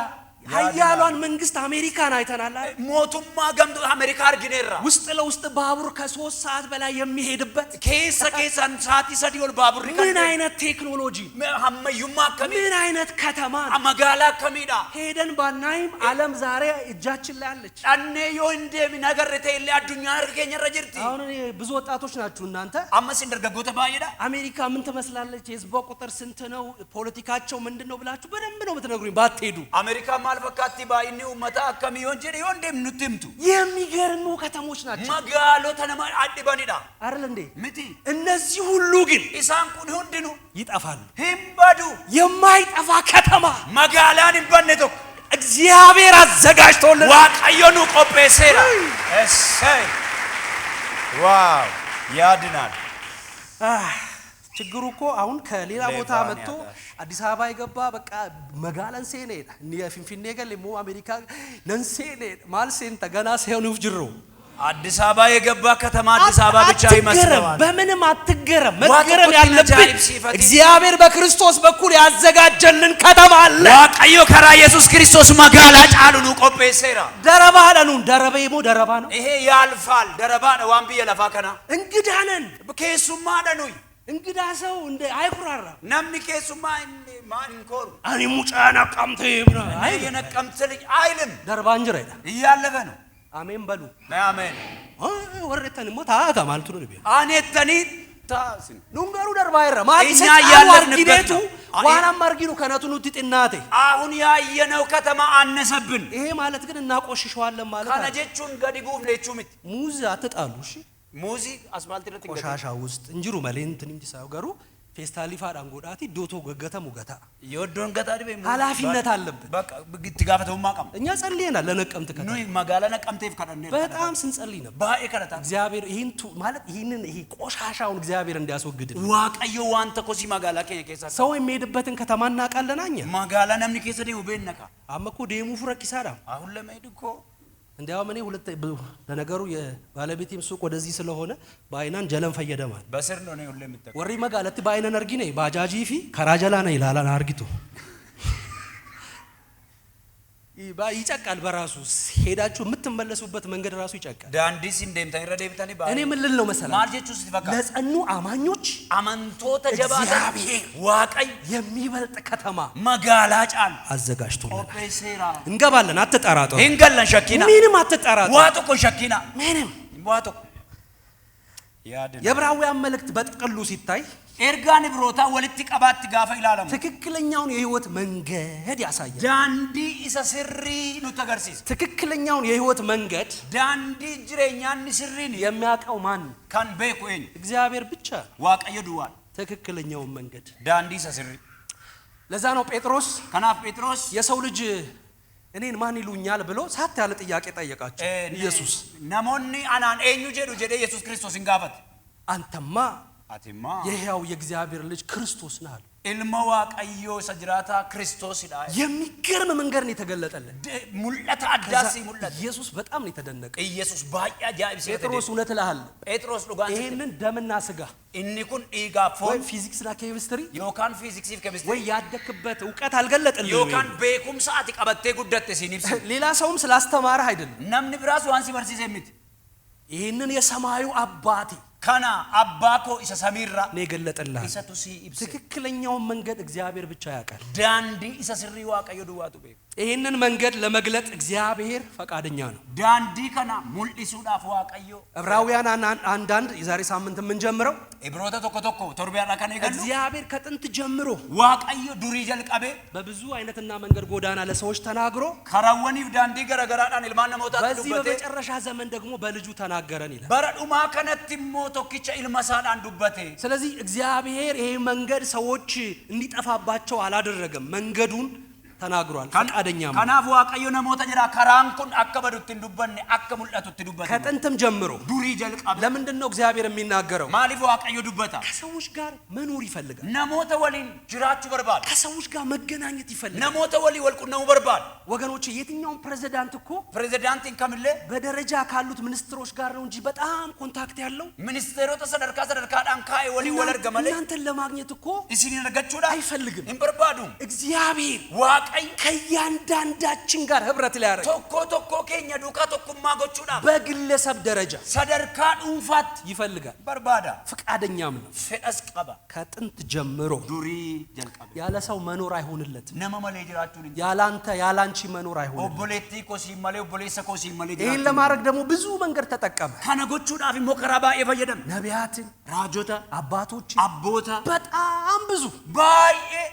ሀያሏን መንግስት አሜሪካን አይተናል አይደል?
Mootummaa gamtuu Ameerikaa argineerra.
ውስጥ ለውስጥ ባቡር ከ3 ሰዓት በላይ የሚሄድበት
Keessa keessaan sa'aatii 3 ol baaburri kan
ምን አይነት ቴክኖሎጂ፣
ammayyummaa akkamii
ምን አይነት ከተማ ነው?
magaalaa akkamiidha?
ሄደን ባናይም ዓለም ዛሬ እጃችን ላይ አለች።
Dhannee yoo hin deemin agarre ta'e illee addunyaan harka keenya irra jirti.
አሁን እኔ ብዙ ወጣቶች ናችሁ እናንተ።
Ammas isin dargaggoota baay'eedha.
አሜሪካ ምን ትመስላለች፣ የህዝቧ ቁጥር ስንት ነው፣ ፖለቲካቸው ምንድን ነው ብላችሁ በደንብ ነው የምትነግሩኝ ባትሄዱ።
Ameerikaan maal fakkaatti baay'inni uummataa akkamii yoon jedhe yoon deemnu nutti himtu.
የሚገርሙ ከተሞች ናቸው
Magaalota nama dhibanidha.
አይደል እንዴ?
Miti.
እነዚህ ሁሉ ግን
Isaan kun hundinuu
ይጠፋሉ።
hin badu.
የማይጠፋ ከተማ
Magaalaan hin badne tokko
እግዚአብሔር አዘጋጅቶልን
Waaqayyo nu qopheesseera. Essay. Wow ያድናል።
ችግሩ እኮ አሁን ከሌላ ቦታ
ሌባን
መጥቶ
ያጣሽ።
አዲስ አበባ የገባ በቃ magaalan seene Finfinnee gale moo አሜሪካ nan seene maal seenta ገና seenuuf jirru.
አዲስ አበባ የገባ ከተማ አዲስ አበባ ብቻ
አትገረም፣
ይመስለዋል።
በምንም አትገረም።
ዋቱ
መገረም
ቁጢ
ያለብን
ajaa'ibsiifati።
እግዚአብሔር በክርስቶስ በኩል ያዘጋጀልን ከተማ አለ።
Waaqayyo karaa Yesuus Kiristoos magaalaa caalu nu qopheesseera።
Darbaa dhanu darbee moo darbaa ነው።
ይሄ ያልፋል። Darbaadha waan biyya lafaa kana
እንግዳ ነን።
Keessummaadha nuyi።
እንግዳ ሰው እንደ አይኩራራም።
Namni keessummaa inni maal hin koru።
Ani mucaa ነቀምቴ ምናምን
እኔ
አይልም።
የነቀምት ልጅ አይልም።
Darbaan jira ይላል።
እያለፈ ነው።
አሜን በሉ።
አሜን።
Warreettan immoo taa'aa maaltu nu dhibe?
Anettanii taasin
Nuun garuu darbaa jirra. Maal
እኛ
isa caalu
እያለፍንበት
argineetu
ነው።
waan amma arginu kanatu nutti xinnaate።
አሁን ያየነው ከተማ አነሰብን።
ይሄ ማለት ግን እናቆሽሸዋለን ማለት
Kana
አይደለም።
jechuun gadi buufne jechuu miti።
ሙዝ አትጣሉ እሺ።
Muuzii asfaaltii irratti hin gatin።
ቆሻሻ ውስጥ እንጅሩ malee እንትን እንጂ ሳይሆን garuu feestaalii faadhaan godhaati iddoo tokko gaggatamu gataa።
Yoo iddoon gataa dhibe
ኃላፊነት አለብን።
በቃ itti gaafatamummaa qabna።
እኛ ጸልየናል ለነቀምት ከተማ
Nuyi magaalaa Naqamteef kadhanneerra።
በጣም ስንጸልይ ነበር።
Baay'ee kadhataa
እግዚአብሔር ይህን ማለት ይህንን ይሄ ቆሻሻውን እግዚአብሔር እንዲያስወግድልን
Waaqayyo wanta kosii magaalaa keenya keessaa
ሰው የሚሄድበትን ከተማ እናውቃለን። እኛ
magaalaa namni keessa deemu beekna ka
Amma እኮ deemuuf rakkisaadha።
አሁን ለመሄድ እኮ
እንዲያውም እኔ ሁለት ለነገሩ የባለቤቴም ሱቅ ወደዚህ ስለሆነ baay'inaan jalan fayyadaman
በስር ነው እኔ ሁሌ የምጠቀመው።
Warri magaalatti baay'inaan argine baajaajii fi karaa jalaa na ilaalan argitu ይጨቃል። በራሱ ሄዳችሁ የምትመለሱበት መንገድ ራሱ ይጨቃል።
Daandii isin deemtan irra deebitanii
እኔ ምን ልል ነው መሰላችሁ?
Maal jechuu sitti fakkaata?
ለጸኑ አማኞች
Amantoota jabaatan
እግዚአብሔር
Waaqayyo
የሚበልጥ ከተማ
magaalaa caalu
አዘጋጅቶልናል።
qopheesseera።
እንገባለን። አትጠራጠሩ።
Hin gallan shakkiina።
ምንም አትጠራጠሩ።
Waa tokko hin shakkiina።
ምንም
Waa tokko yaadin
የዕብራውያን መልእክት በጥቅሉ ሲታይ
Ergaan Ibrootaa walitti qabaatti gaafa ilaalamu
ትክክለኛውን የህይወት መንገድ ያሳያል።
daandii isa sirrii nutti agarsiisa።
ትክክለኛውን የህይወት መንገድ
Daandii jireenyaa inni sirriin
የሚያውቀው ማን ነው?
Kan beeku eenyu?
እግዚአብሔር ብቻ ነው።
Waaqayyo duwwaadha።
ትክክለኛውን መንገድ።
Daandii isa sirrii።
ለዛ ነው ጴጥሮስ
Kanaaf Phexros
የሰው ልጅ እኔን ማን ይሉኛል ብሎ ሳት ያለ ጥያቄ ጠየቃቸው። ኢየሱስ
namoonni anaan eenyu jedhu jedhee Yesuus Kiristoos hin gaafate።
አንተማ
Atimmaa
የሕያው የእግዚአብሔር ልጅ ክርስቶስ ነህ አለው።
Ilma Waaqayyoo isa jiraataa Kiristoosidha።
የሚገርም መንገድ ነው የተገለጠልን።
Mul'ata
ከዛ
addaa sii mul'ata።
ኢየሱስ በጣም ነው የተደነቀ።
Iyesuus baay'ee ajaa'ibsiifate።
ጴጥሮስ እውነት እልሃለሁ
Phexros dhugaan sitti
ይሄንን ደምና ስጋ
inni kun dhiigaaf
ወይ
foon
ፊዚክስና ኬሚስትሪ
yookaan fiiziksiif
ወይ
keemistirii
ያደክበት እውቀት አልገለጠልህም።
yookaan beekumsa ati qabattee guddatte siin ibsu።
ሌላ ሰውም ስላስተማረህ አይደለም።
Namni biraas waan si barsiise miti።
ይህንን የሰማዩ አባቴ
Kana abbaa koo isa samiirraa
ነው የገለጠልህ።
isatu sii ibse።
ትክክለኛውን መንገድ እግዚአብሔር ብቻ ያውቃል።
Daandii isa sirrii Waaqayyo duwwaatu beeka።
ይህንን መንገድ ለመግለጥ እግዚአብሔር ፈቃደኛ ነው።
Daandii kana mul'isuudhaaf Waaqayyo
ዕብራውያን አንዳንድ የዛሬ ሳምንት የምንጀምረው
Ibroota tokko tokko torbee har'aa kan eegallu
እግዚአብሔር ከጥንት ጀምሮ
Waaqayyo durii jalqabee
በብዙ አይነትና መንገድ ጎዳና ለሰዎች ተናግሮ
karaawwaniif daandii garagaraadhaan ilmaan namootaatti
በዚህ
dubbatee
በመጨረሻ ዘመን ደግሞ በልጁ ተናገረን ይላል።
bara dhumaa kanatti immoo tokkicha ilma isaadhaan dubbate።
ስለዚህ እግዚአብሔር ይሄ መንገድ ሰዎች እንዲጠፋባቸው አላደረገም። መንገዱን ተናግሯል። ፈቃደኛም ነው።
Kanaaf Waaqayyo namoota jira karaan kun akka badutti hin dubbanne akka mul'atutti dubbate።
ከጥንትም ጀምሮ
Durii jalqabe።
ለምንድን ነው እግዚአብሔር የሚናገረው?
Maaliif Waaqayyo dubbata?
ከሰዎች ጋር መኖር ይፈልጋል።
Namoota waliin jiraachuu barbaada።
ከሰዎች ጋር መገናኘት ይፈልጋል።
Namoota waliin wal qunnamuu barbaada።
ወገኖች የትኛውም ፕሬዚዳንት እኮ
Pirezidaantiin kamillee
በደረጃ ካሉት ሚኒስትሮች ጋር ነው እንጂ በጣም contact ያለው
ministeerota sadarkaa sadarkaadhaan kaa'e waliin wal arga malee
እናንተን ለማግኘት እኮ
isin argachuudhaaf
አይፈልግም።
hin barbaadu።
እግዚአብሔር
Waaqayyo
ከእያንዳንዳችን ጋር ህብረት ሊያደርግ
tokkoo tokkoo keenya duukaa tokkummaa gochuudhaaf
በግለሰብ ደረጃ
sadarkaa dhuunfaatti
ይፈልጋል።
barbaada።
ፈቃደኛም ነው።
Fedhas qaba።
ከጥንት ጀምሮ
Durii jalqabe
ያለ ሰው መኖር አይሆንለትም።
Nama malee jiraachuun hin
ያለ አንተ ያለ አንቺ መኖር አይሆንለትም።
Obboleettii koo siin malee obboleessa koo siin malee
ይህን
jiraachuun
ለማድረግ ደግሞ ብዙ መንገድ ተጠቀመ።
Kana gochuudhaaf immoo karaa baay'ee fayyadame።
ነቢያትን፣
Raajota፣
አባቶችን
abboota
በጣም ብዙ።
baay'ee።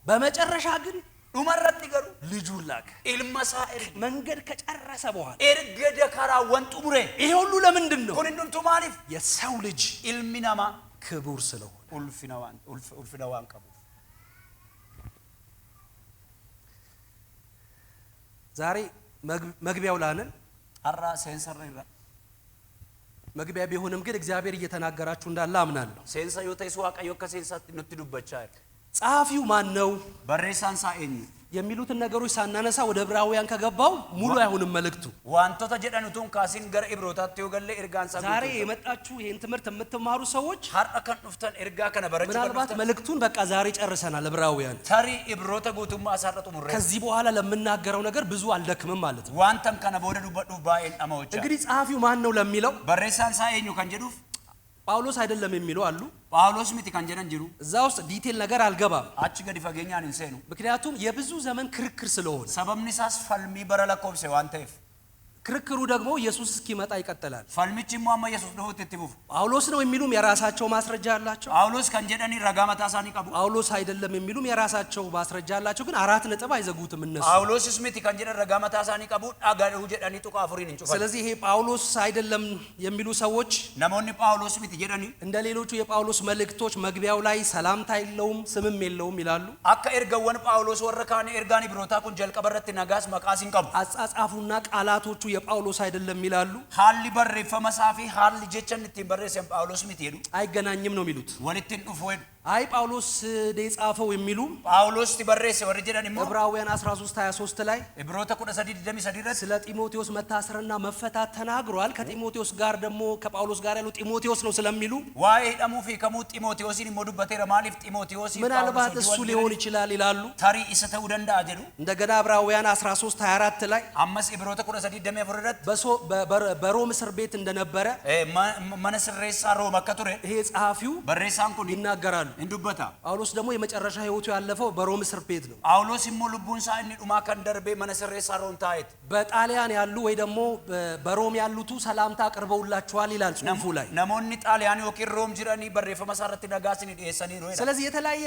በመጨረሻ ግን
Dhumarratti garuu
ልጁን ላከ።
ilma isaa erge።
መንገድ ከጨረሰ በኋላ
Erga karaawwan xumuree
ይሄ ሁሉ ለምንድን ነው?
Kun hundumtuu maaliif?
የሰው ልጅ
Ilmi namaa
ክቡር ስለሆነ።
ulfina waan ulfina waan qabuuf።
ዛሬ መግቢያው ላንን
Har'a seensarra irra
መግቢያ ቢሆንም ግን እግዚአብሔር እየተናገራችሁ እንዳለ አምናለሁ።
Seensa yoo ta'es Waaqayyo akka seensaatti nutti dubbachaa jira።
ጸሐፊው ማን ነው?
Barreessaan isaa eenyu?
የሚሉትን ነገሮች ሳናነሳ ወደ ዕብራውያን ከገባው ሙሉ አይሆንም መልእክቱ።
Wantoota jedhan utuu hin kaasin gara Ibrootaatti yoo galle ergaan isaa
ዛሬ
guutuu hin ta'u.
የመጣችሁ ይህን ትምህርት የምትማሩ ሰዎች
Har'a kan dhuftan ergaa kana barachuu kan
ምናልባት
dhuftan
መልእክቱን በቃ ዛሬ ጨርሰናል ዕብራውያን።
tarii Ibroota guutummaa isaarra xumurree
ከዚህ በኋላ ለምናገረው ነገር ብዙ አልደክምም ማለት ነው።
wantan kana booda dubbadhuuf baay'een dhama'ochaa.
እንግዲህ ጸሐፊው ማን ነው ለሚለው
Barreessaan isaa eenyu kan jedhuuf
ጳውሎስ አይደለም የሚሉ አሉ።
Phaawulos miti kan jedhan jiru.
እዛ ውስጥ detail ነገር አልገባም።
Achi gadi fageenyaan hin seenu.
ምክንያቱም የብዙ ዘመን ክርክር ስለሆነ
Sababni isaas falmii bara lakkoofse waan ta'eef.
ክርክሩ ደግሞ ኢየሱስ እስኪመጣ ይቀጥላል።
Falmichi immoo amma Yesuus dhufutti itti fufu.
ጳውሎስ ነው የሚሉም የራሳቸው ማስረጃ አላቸው።
Phaawulos kan jedhanii ragaa mataa isaanii qabu.
ጳውሎስ አይደለም የሚሉም የራሳቸው ማስረጃ አላቸው። ግን አራት ነጥብ አይዘጉትም እነሱ።
Phaawulosis miti kan jedhan ragaa mataa isaanii qabu. Dhaga'uu jedhanii tuqaa afuriin hin cufan.
ስለዚህ ይሄ ጳውሎስ አይደለም የሚሉ ሰዎች
Namoonni Phaawulos miti jedhanii
እንደ ሌሎቹ የጳውሎስ መልእክቶች መግቢያው ላይ ሰላምታ የለውም ስምም የለውም ይላሉ።
akka ergawwan Phaawulos warra kaanii ergaan Ibrootaa kun jalqaba irratti nagaas maqaas hin qabu.
አጻጻፉና ቃላቶቹ የጳውሎስ አይደለም ይላሉ።
Haalli barreeffama isaa fi haalli jecha inni ittiin barreessan Phaawulos miti jedhu.
አይገናኝም ነው የሚሉት።
Walitti hin dhufu jedhu.
አይ ጳውሎስ ነው የጻፈው የሚሉ
Phaawulosti barreesse warri jedhan immoo
ዕብራውያን 13 23 ላይ
Ibroota 13:23 irratti
ስለ ጢሞቴዎስ መታሰርና መፈታት ተናግሯል። ከጢሞቴዎስ ጋር ደግሞ ከጳውሎስ ጋር ያለው ጢሞቴዎስ ነው ስለሚሉ
waa'ee hidhamuu fi hiikamuu Ximootiyoosiin immoo dubbateera. Maaliif Ximootiyoosii
ምናልባት እሱ ሊሆን ይችላል ይላሉ።
tarii isa ta'uu danda'a jedhu.
እንደገና ዕብራውያን 13 24 ላይ
Ammas Ibroota 13:24 irratti
በሮም እስር ቤት እንደነበረ
mana sirreessaa Room akka ture
ይሄ ጸሐፊው
barreessaan kun
ይናገራሉ።
hin dubbata.
ጳውሎስ ደግሞ የመጨረሻ ሕይወቱ ያለፈው በሮም እስር ቤት ነው።
Phaawulos immoo lubbuun isaa inni dhumaa kan darbe mana sirreessaa Room taa'eeti.
በጣሊያን ያሉ ወይ ደግሞ በሮም ያሉቱ ሰላምታ አቅርበውላችኋል ይላል ጽሑፉ ላይ።
Namoonni Xaaliyaan yookiin Room jiranii barreeffama isaa irratti nagaa isinii dhiyeessaniiru jedha.
ስለዚህ የተለያየ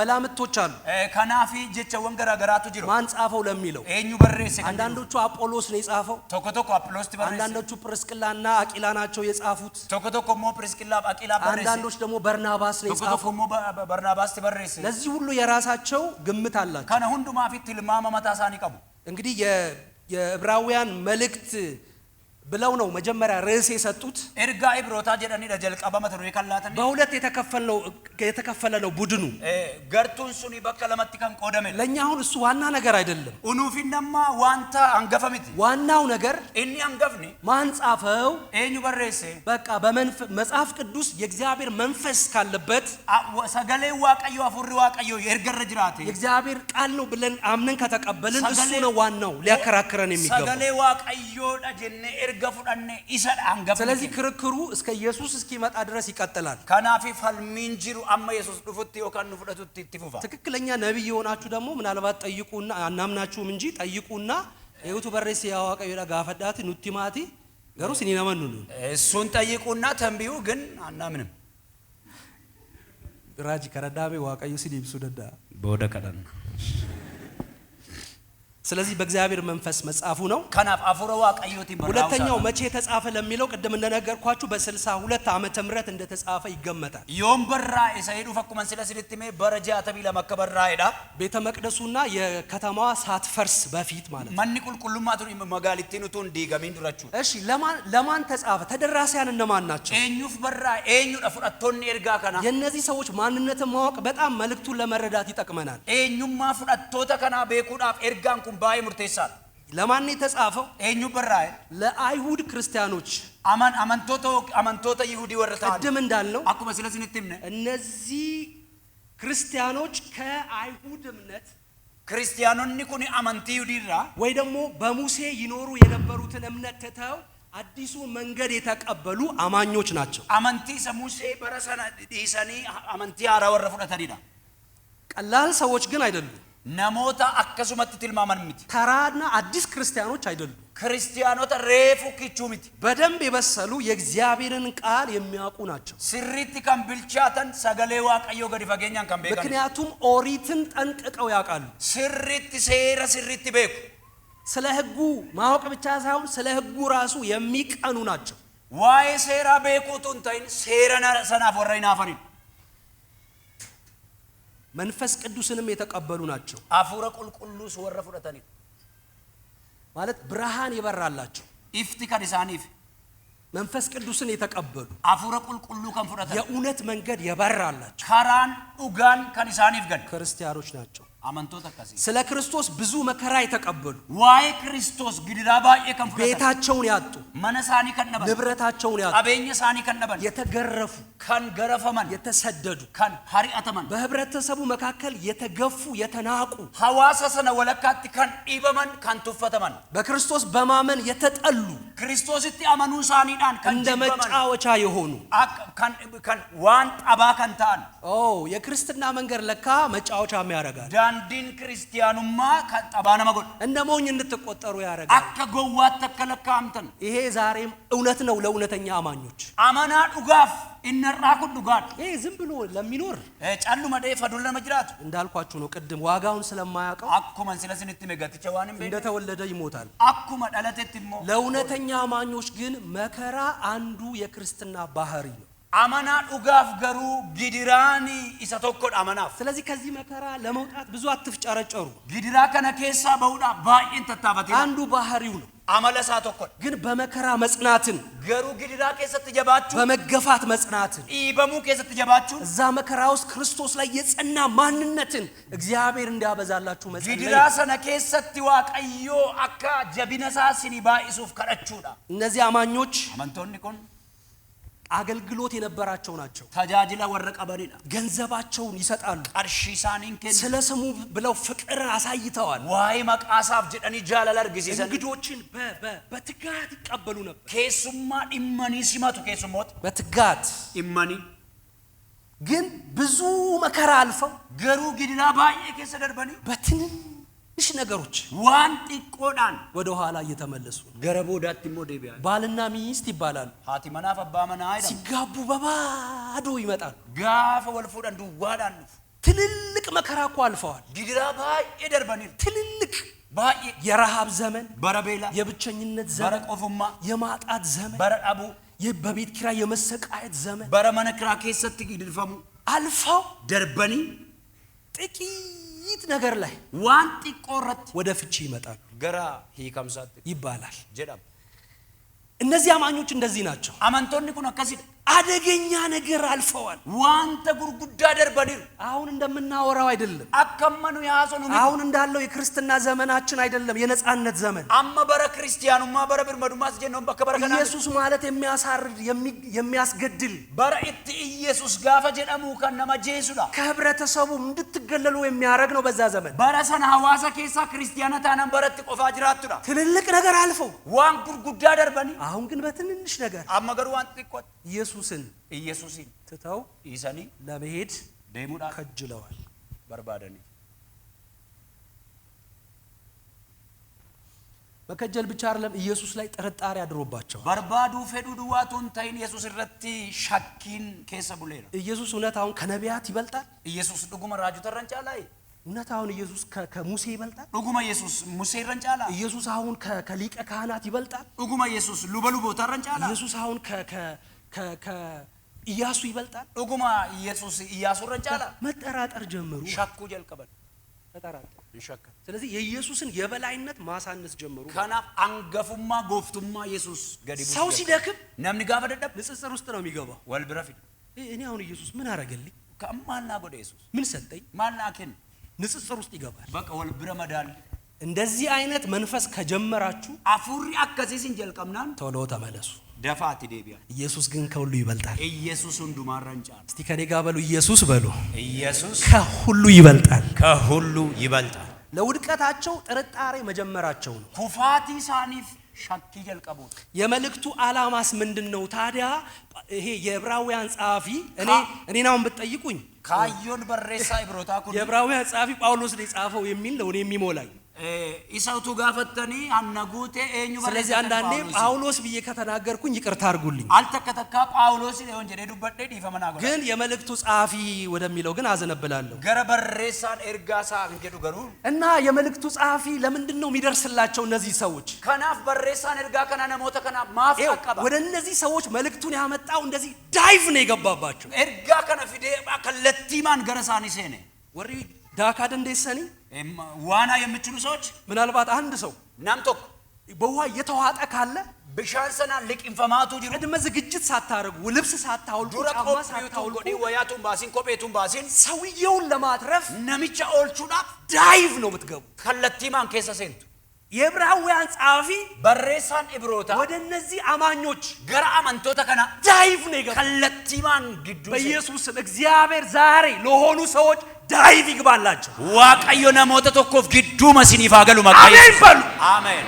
መላምቶች አሉ።
Kanaafi jechawwan garaa garaatu jiru.
ማን ጻፈው ለሚለው
Eenyu barreesse kan jedhu.
አንዳንዶቹ አጶሎስ ነው የጻፈው፣
Tokko tokko Aphiloosti barreesse.
አንዳንዶቹ ጵርስቅላና አቂላ ናቸው የጻፉት፣
Tokko tokko immoo Prisqillaaf Aqilaa barreesse.
አንዳንዶች ደግሞ በርናባስ ነው
Tokko
የጻፈው።
tokko immoo Barnaabaasti barreesse.
ለዚህ ሁሉ የራሳቸው ግምት አላቸው።
Kana hundumaaf tilmaama mataa isaanii qabu.
እንግዲህ የዕብራውያን መልእክት ብለው ነው መጀመሪያ ርዕስ የሰጡት።
Ergaa Ibrootaa jedhanidha jalqaba mata duree kan laatanii.
በሁለት የተከፈለ ነው ቡድኑ።
Gartuun suni bakka lamatti kan qoodamedha.
ለእኛ አሁን እሱ ዋና ነገር አይደለም።
Unuufin nama wanta hangafa miti.
ዋናው ነገር
Inni hangafni
ማን ጻፈው?
eenyu barreesse?
በቃ መጽሐፍ ቅዱስ የእግዚአብሔር መንፈስ ካለበት
Sagaleen Waaqayyoo hafuurri Waaqayyoo erga irra jiraate.
የእግዚአብሔር ቃል ነው ብለን አምነን ከተቀበልን እሱ
ሰገሌ-
ነው ዋናው ሊያከራክረን የሚገባው።
Sagalee Waaqayyoodha jennee erga fudhanne isadha hangafni.
ስለዚህ
keenya.
ክርክሩ እስከ ኢየሱስ እስኪመጣ ድረስ ይቀጥላል።
Kanaaf falmiin jiru amma Yesuus dhufutti yookaan nu fudhatutti itti fufa.
ትክክለኛ ነቢይ የሆናችሁ ደግሞ ምናልባት ጠይቁና አናምናችሁም እንጂ ጠይቁና eenyutu barreesse yaa Waaqayyo gaafadhaati nutti himaati garuu isin hin amannu
እሱን ጠይቁና ተንብዩ፣ ግን አናምንም።
ራጂ ከረዳቤ Waaqayyo si ibsuu danda'a
Booda kadhanna.
ስለዚህ በእግዚአብሔር መንፈስ መጻፉ ነው።
Kanaaf hafuura Waaqayyootiin barraa'uu
ሁለተኛው
isaadha.
መቼ ተጻፈ ለሚለው ቅድም እንደነገርኳችሁ በ62 ዓመተ ምህረት እንደተጻፈ ይገመታል።
Yoom barraa'e isa jedhuuf akkuma sila isinitti himee bara 62 akka barraa'edha.
ቤተ መቅደሱና የከተማዋ ሳትፈርስ በፊት ማለት ነው።
Manni qulqullummaa tun magaalittiin utuu hin diigamiin dura jechuudha.
እሺ ለማን ተጻፈ? ተደራሲያን እነማን ናቸው?
Eenyuuf barraa'e? Eenyudha fudhattoonni ergaa kanaa?
የእነዚህ ሰዎች ማንነትን ማወቅ በጣም መልእክቱን ለመረዳት ይጠቅመናል።
Eenyummaa fudhattoota kanaa beekuudhaaf ergaan kun baay'ee murteessaadha.
ለማን ነው የተጻፈው?
Eenyu barraa'e?
ለአይሁድ ክርስቲያኖች።
Amantoota Yihudii warra ta'an.
ቅድም እንዳልነው
Akkuma sila isinitti himne
እነዚህ ክርስቲያኖች ከአይሁድ እምነት
kiristiyaanonni kun amantii Yihudiirraa
ወይ ደግሞ በሙሴ ይኖሩ የነበሩትን እምነት ትተው አዲሱ መንገድ የተቀበሉ አማኞች ናቸው።
amantii isa Musee bara sana dhiisanii amantii haaraa warra fudhatanidha.
ቀላል ሰዎች ግን አይደሉም።
Namoota akkasumatti tilmaaman miti.
ተራና አዲስ ክርስቲያኖች አይደሉም።
Kiristiyaanota reefu kichuu miti.
በደንብ የበሰሉ የእግዚአብሔርን ቃል የሚያውቁ ናቸው።
Sirriitti kan bilchaatan sagalee Waaqayyoo gadi fageenyaan kan beekan.
ምክንያቱም ኦሪትን ጠንቅቀው ያውቃሉ።
Sirriitti seera sirriitti beeku.
ስለ ሕጉ ማወቅ ብቻ ሳይሆን ስለ ሕጉ ራሱ የሚቀኑ ናቸው።
Waa'ee seeraa beekuu utuu hin ta'in seera sanaaf warra hinaafanidha.
መንፈስ ቅዱስንም የተቀበሉ ናቸው።
Hafuura qulqulluus warra fudhatanidha.
ማለት ብርሃን የበራላቸው
Ifti kan isaaniif
መንፈስ ቅዱስን የተቀበሉ
hafuura qulqulluu kan fudhatan
የእውነት መንገድ የበራላቸው
karaan dhugaan kan isaaniif gale
ክርስቲያኖች ናቸው።
Amantoota akkasii.
ስለ ክርስቶስ ብዙ መከራ የተቀበሉ፣
Waa'ee Kiristoos gidiraa baay'ee kan fudhatan.
ቤታቸውን ያጡ፣
Mana isaanii kan dhaban.
ንብረታቸውን ያጡ፣
Qabeenya isaanii kan dhaban.
የተገረፉ፣
Kan garafaman.
የተሰደዱ፣
Kan hari'ataman.
በህብረተሰቡ መካከል የተገፉ፣ የተናቁ፣
Hawaasa sana walakkaatti kan dhiibaman, kan tuffataman.
በክርስቶስ በማመን የተጠሉ፣
Kiristoositti amanuu isaaniidhaan kan
እንደ
jibbaman.
መጫወቻ የሆኑ።
Akka kan waan xabaa kan ta'an.
ኦ የክርስትና መንገድ ለካ መጫወቻም ያደርጋል።
Daandiin kiristiyaanummaa kan xabaa nama godha.
እንደ ሞኝ እንድትቆጠሩ ያደርጋል።
Akka gowwaatti akka lakkaa'amtan.
ይሄ ዛሬም እውነት ነው ለእውነተኛ አማኞች።
Amanaa dhugaaf inni irraa kun dhugaadha.
ይሄ ዝም ብሎ ለሚኖር
Calluma dhee faduun nama jiraatu.
እንዳልኳችሁ ነው ቅድም ዋጋውን ስለማያውቀው
Akkuma sila isinitti hime gaticha waan hin beekne.
እንደተወለደ ይሞታል።
Akkuma dhalatetti immoo.
ለእውነተኛ አማኞች ግን መከራ አንዱ የክርስትና ባህሪ ነው።
Amanaa dhugaaf garuu gidiraan isa tokkodha amanaaf.
ስለዚህ ከዚህ መከራ ለመውጣት ብዙ አትፍጨረጨሩ።
Gidiraa kana keessaa bahuudhaaf baay'een tattaafatina.
አንዱ ባህሪው ነው።
Amala isaa tokkodha.
ግን በመከራ መጽናትን፣
Garuu gidiraa keessatti jabaachuu,
በመገፋት መጽናትን፣
dhiibamuu keessatti jabaachuun,
እዛ መከራ ውስጥ ክርስቶስ ላይ የጸና ማንነትን እግዚአብሔር እንዲያበዛላችሁ መጸለይ
gidiraa sana keessatti Waaqayyoo akka jabina isaa isinii baay'isuuf kadhachuudha.
እነዚህ አማኞች
Amantoonni kun
አገልግሎት የነበራቸው ናቸው።
tajaajila warra qabanidha.
ገንዘባቸውን ይሰጣሉ።
Qarshii isaaniin kennu.
ስለ ስሙ ብለው ፍቅር አሳይተዋል።
Waa'ee maqaasaaf jedhanii jaalala argisiisan.
እንግዶችን በትጋት ይቀበሉ ነበር።
Keessummaa dhimmanii simatu keessummoota.
በትጋት
Dhimmanii.
ግን ብዙ መከራ አልፈው
Garuu gidiraa baay'ee keessa darbanii
በትንንሽ ነገሮች
waan xiqqoodhaan
ወደ ኋላ እየተመለሱ ነው።
gara boodaatti immoo deebi'an.
ባልና ሚስት ይባላሉ።
Haati manaaf abbaa manaa jedhamu.
ሲጋቡ በባዶ ይመጣሉ።
Gaafa wal fuudhan duwwaadhaan dhufu.
ትልልቅ መከራ እኮ አልፈዋል።
Gidiraa baay'ee darbaniiru.
ትልልቅ
Baay'ee.
የረሃብ ዘመን፣
Bara beelaa,
የብቸኝነት
bara
ዘመን፣
qofummaa,
የማጣት ዘመን፣
bara dhabuu,
በቤት ኪራይ የመሰቃየት ዘመን
bara mana kiraa keessatti gidirfamuu
አልፈው
darbanii
ጥቂት ነገር ላይ
waan xiqqoo irratti
ወደ ፍቺ ይመጣሉ
gara hiikamsaatti
ይባላል።
jedhama.
እነዚህ አማኞች እንደዚህ ናቸው።
Amantoonni kun akkasidha.
አደገኛ ነገር አልፈዋል።
Wanta gurguddaa darbaniiru.
አሁን እንደምናወራው አይደለም።
Akka amma nu haasofnu miti.
አሁን እንዳለው የክርስትና ዘመናችን አይደለም። የነጻነት ዘመን
Amma bara kiristiyaanummaa bara birmadummaas jennuun bakka bara kanaa miti.
ኢየሱስ ማለት የሚያሳርድ የሚያስገድል
Bara itti Iyesus gaafa jedhamu kan nama jeesudha.
ከህብረተሰቡ እንድትገለሉ የሚያደርግ ነው። በዛ ዘመን
Bara sana hawaasa keessaa kiristiyaana taanaan baratti qofaa jiraattudha.
ትልልቅ ነገር አልፈው
Waan gurguddaa darbanii
አሁን ግን በትንንሽ ነገር
amma garuu waan xiqqootti
ኢየሱስን
Iyesuusin
ትተው
dhiisanii
ለመሄድ
deemuudhaaf
ከጅለዋል።
barbaadanii.
መከጀል ብቻ አይደለም፣ ኢየሱስ ላይ ጥርጣሬ አድሮባቸዋል።
Barbaaduu fedhuu duwwaatu hin ta'in Yesuus irratti shakkiin keessa buleera.
ኢየሱስ እውነት አሁን ከነቢያት ይበልጣል?
Yesuus dhuguma raajota irra hin caalaa?
እውነት አሁን ኢየሱስ ከሙሴ ይበልጣል?
Dhuguma Yesuus Musee irra hin caalaa?
ኢየሱስ አሁን ከሊቀ ካህናት ይበልጣል?
Dhuguma Yesuus luba luboota irra hin caalaa?
ኢየሱስ አሁን ከኢያሱ ይበልጣል?
Dhuguma Yesuus Iyyaasuu irra hin caalaa?
መጠራጠር ጀመሩ።
Shakkuu jalqaban.
ተጠራጠሩ።
Hin shakkan.
ስለዚህ የኢየሱስን የበላይነት ማሳነስ ጀመሩ።
Kanaaf hangafummaa gooftummaa Yesuus gadi
ሰው
buusuu jalqaban.
ሲደክም
Namni gaafa dadhabu
ንጽጽር ውስጥ ነው የሚገባው።
wal bira fida.
እኔ አሁን ኢየሱስ ምን አረገልኝ?
Kan maal naa godhe Yesuus?
ምን ሰጠኝ?
Maal naa kenne?
ንጽጽር ውስጥ ይገባል።
Bakka wal bira madaalli.
እንደዚህ አይነት መንፈስ ከጀመራችሁ
Hafuurri akkasii sin jalqabnaan
ቶሎ ተመለሱ።
dafaati deebi'a.
ኢየሱስ ግን ከሁሉ ይበልጣል።
Iyesuus hundumaarra hin caala.
እስቲ ከኔ ጋር በሉ፣ ኢየሱስ በሉ፣
Iyesuus
ከሁሉ ይበልጣል።
ከሁሉ ይበልጣል።
ለውድቀታቸው ጥርጣሬ መጀመራቸው ነው።
Kufaatii isaaniif shakkii jalqabuudha.
የመልእክቱ ዓላማስ ምንድን ነው ታዲያ? ይሄ የዕብራውያን ጸሐፊ እኔን አሁን ብትጠይቁኝ
Kaayyoon barreessaa Ibrootaa kun
የዕብራውያን ጸሐፊ ጳውሎስ ነው የጻፈው የሚል ነው እኔ የሚሞላኝ።
isa utuu gaafattanii anna guutee eenyu
ስለዚህ
barreessa
አንዳንዴ ጳውሎስ ብዬ ከተናገርኩኝ ይቅርታ አድርጉልኝ።
Al takka takkaa Phaawulos yoon jedhee dubbadhee dhiifama naa godha.
ግን የመልእክቱ ጸሐፊ ወደሚለው ግን አዘነብላለሁ።
Gara barreessaan ergaa isaa hin jedhu garuu
እና የመልእክቱ ጸሐፊ ለምንድን ነው የሚደርስላቸው እነዚህ ሰዎች?
kanaaf barreessaan ergaa kana namoota kanaaf maaf
ይኸው
qaqqaba?
ወደ እነዚህ ሰዎች መልእክቱን ያመጣው እንደዚህ dive ነው የገባባቸው።
Ergaa kana fidee kallattiimaan gara isaanii seene.
Warri daakuu dandeessani
ዋና የሚችሉ ሰዎች
ምናልባት አንድ ሰው
nam tokko
በውሃ እየተዋጠ ካለ
Bishaan sanaan liqinfamaatu jiru.
ቅድመ ዝግጅት ሳታደርጉ፣ ልብስ ሳታወልቁ፣
Dura
ጫማ
qophiitu
ሳታወልቁ
godhin, wayyaatu hin baasin, kopheetu hin baasin,
ሰውየውን ለማትረፍ
namicha oolchuudhaaf
dive ነው የምትገቡ።
kallattiimaan keessa seentu.
የዕብራውያን ጸሐፊ
Barreessaan Ibrootaa
ወደ እነዚህ አማኞች
gara amantoota kana
dive ነው የገባው።
kallattiimaan gidduu seenu.
በኢየሱስ ስም እግዚአብሔር ዛሬ ለሆኑ ሰዎች dive ይግባላቸው።
Waaqayyo namoota tokkoof gidduuma isiniif haa galu maqaa
አሜን
Yesuus.
በሉ።
Ameen.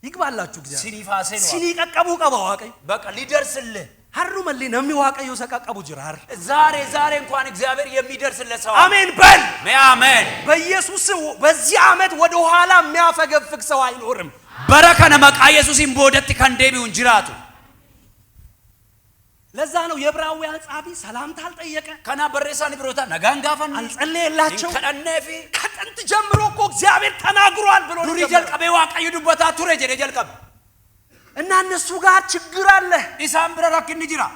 ይግባላችሁ እግዚአብሔር።
Isiniif haa seenu.
Isinii qaqqabuu qaba Waaqayyo.
በቃ ሊደርስልህ
Har'umallee namni Waaqayyo isa qaqqabu jira har'a።
ዛሬ ዛሬ እንኳን እግዚአብሔር የሚደርስለት ሰው አለ።
አሜን በል።
አሜን።
በኢየሱስ ስም በዚህ ዓመት ወደ ኋላ የሚያፈገፍግ ሰው አይኖርም።
Bara kana maqaa Yesuusiin boodatti kan deebi'u hin jiraatu.
ለዛ ነው የዕብራውያን ጸሐፊ ሰላምታ አልጠየቀ፣
Kanaaf barreessaan Ibrootaa nagaan gaafanne
አልጸለየላቸው።
hin kadhanneefi
ከጥንት ጀምሮ እኮ እግዚአብሔር ተናግሯል ብሎ ነው
durii
የጀመረው።
jalqabee Waaqayyo dubbataa ture jedhee jalqabe.
እና እነሱ ጋር ችግር አለ።
Isaan bira rakkinni jira.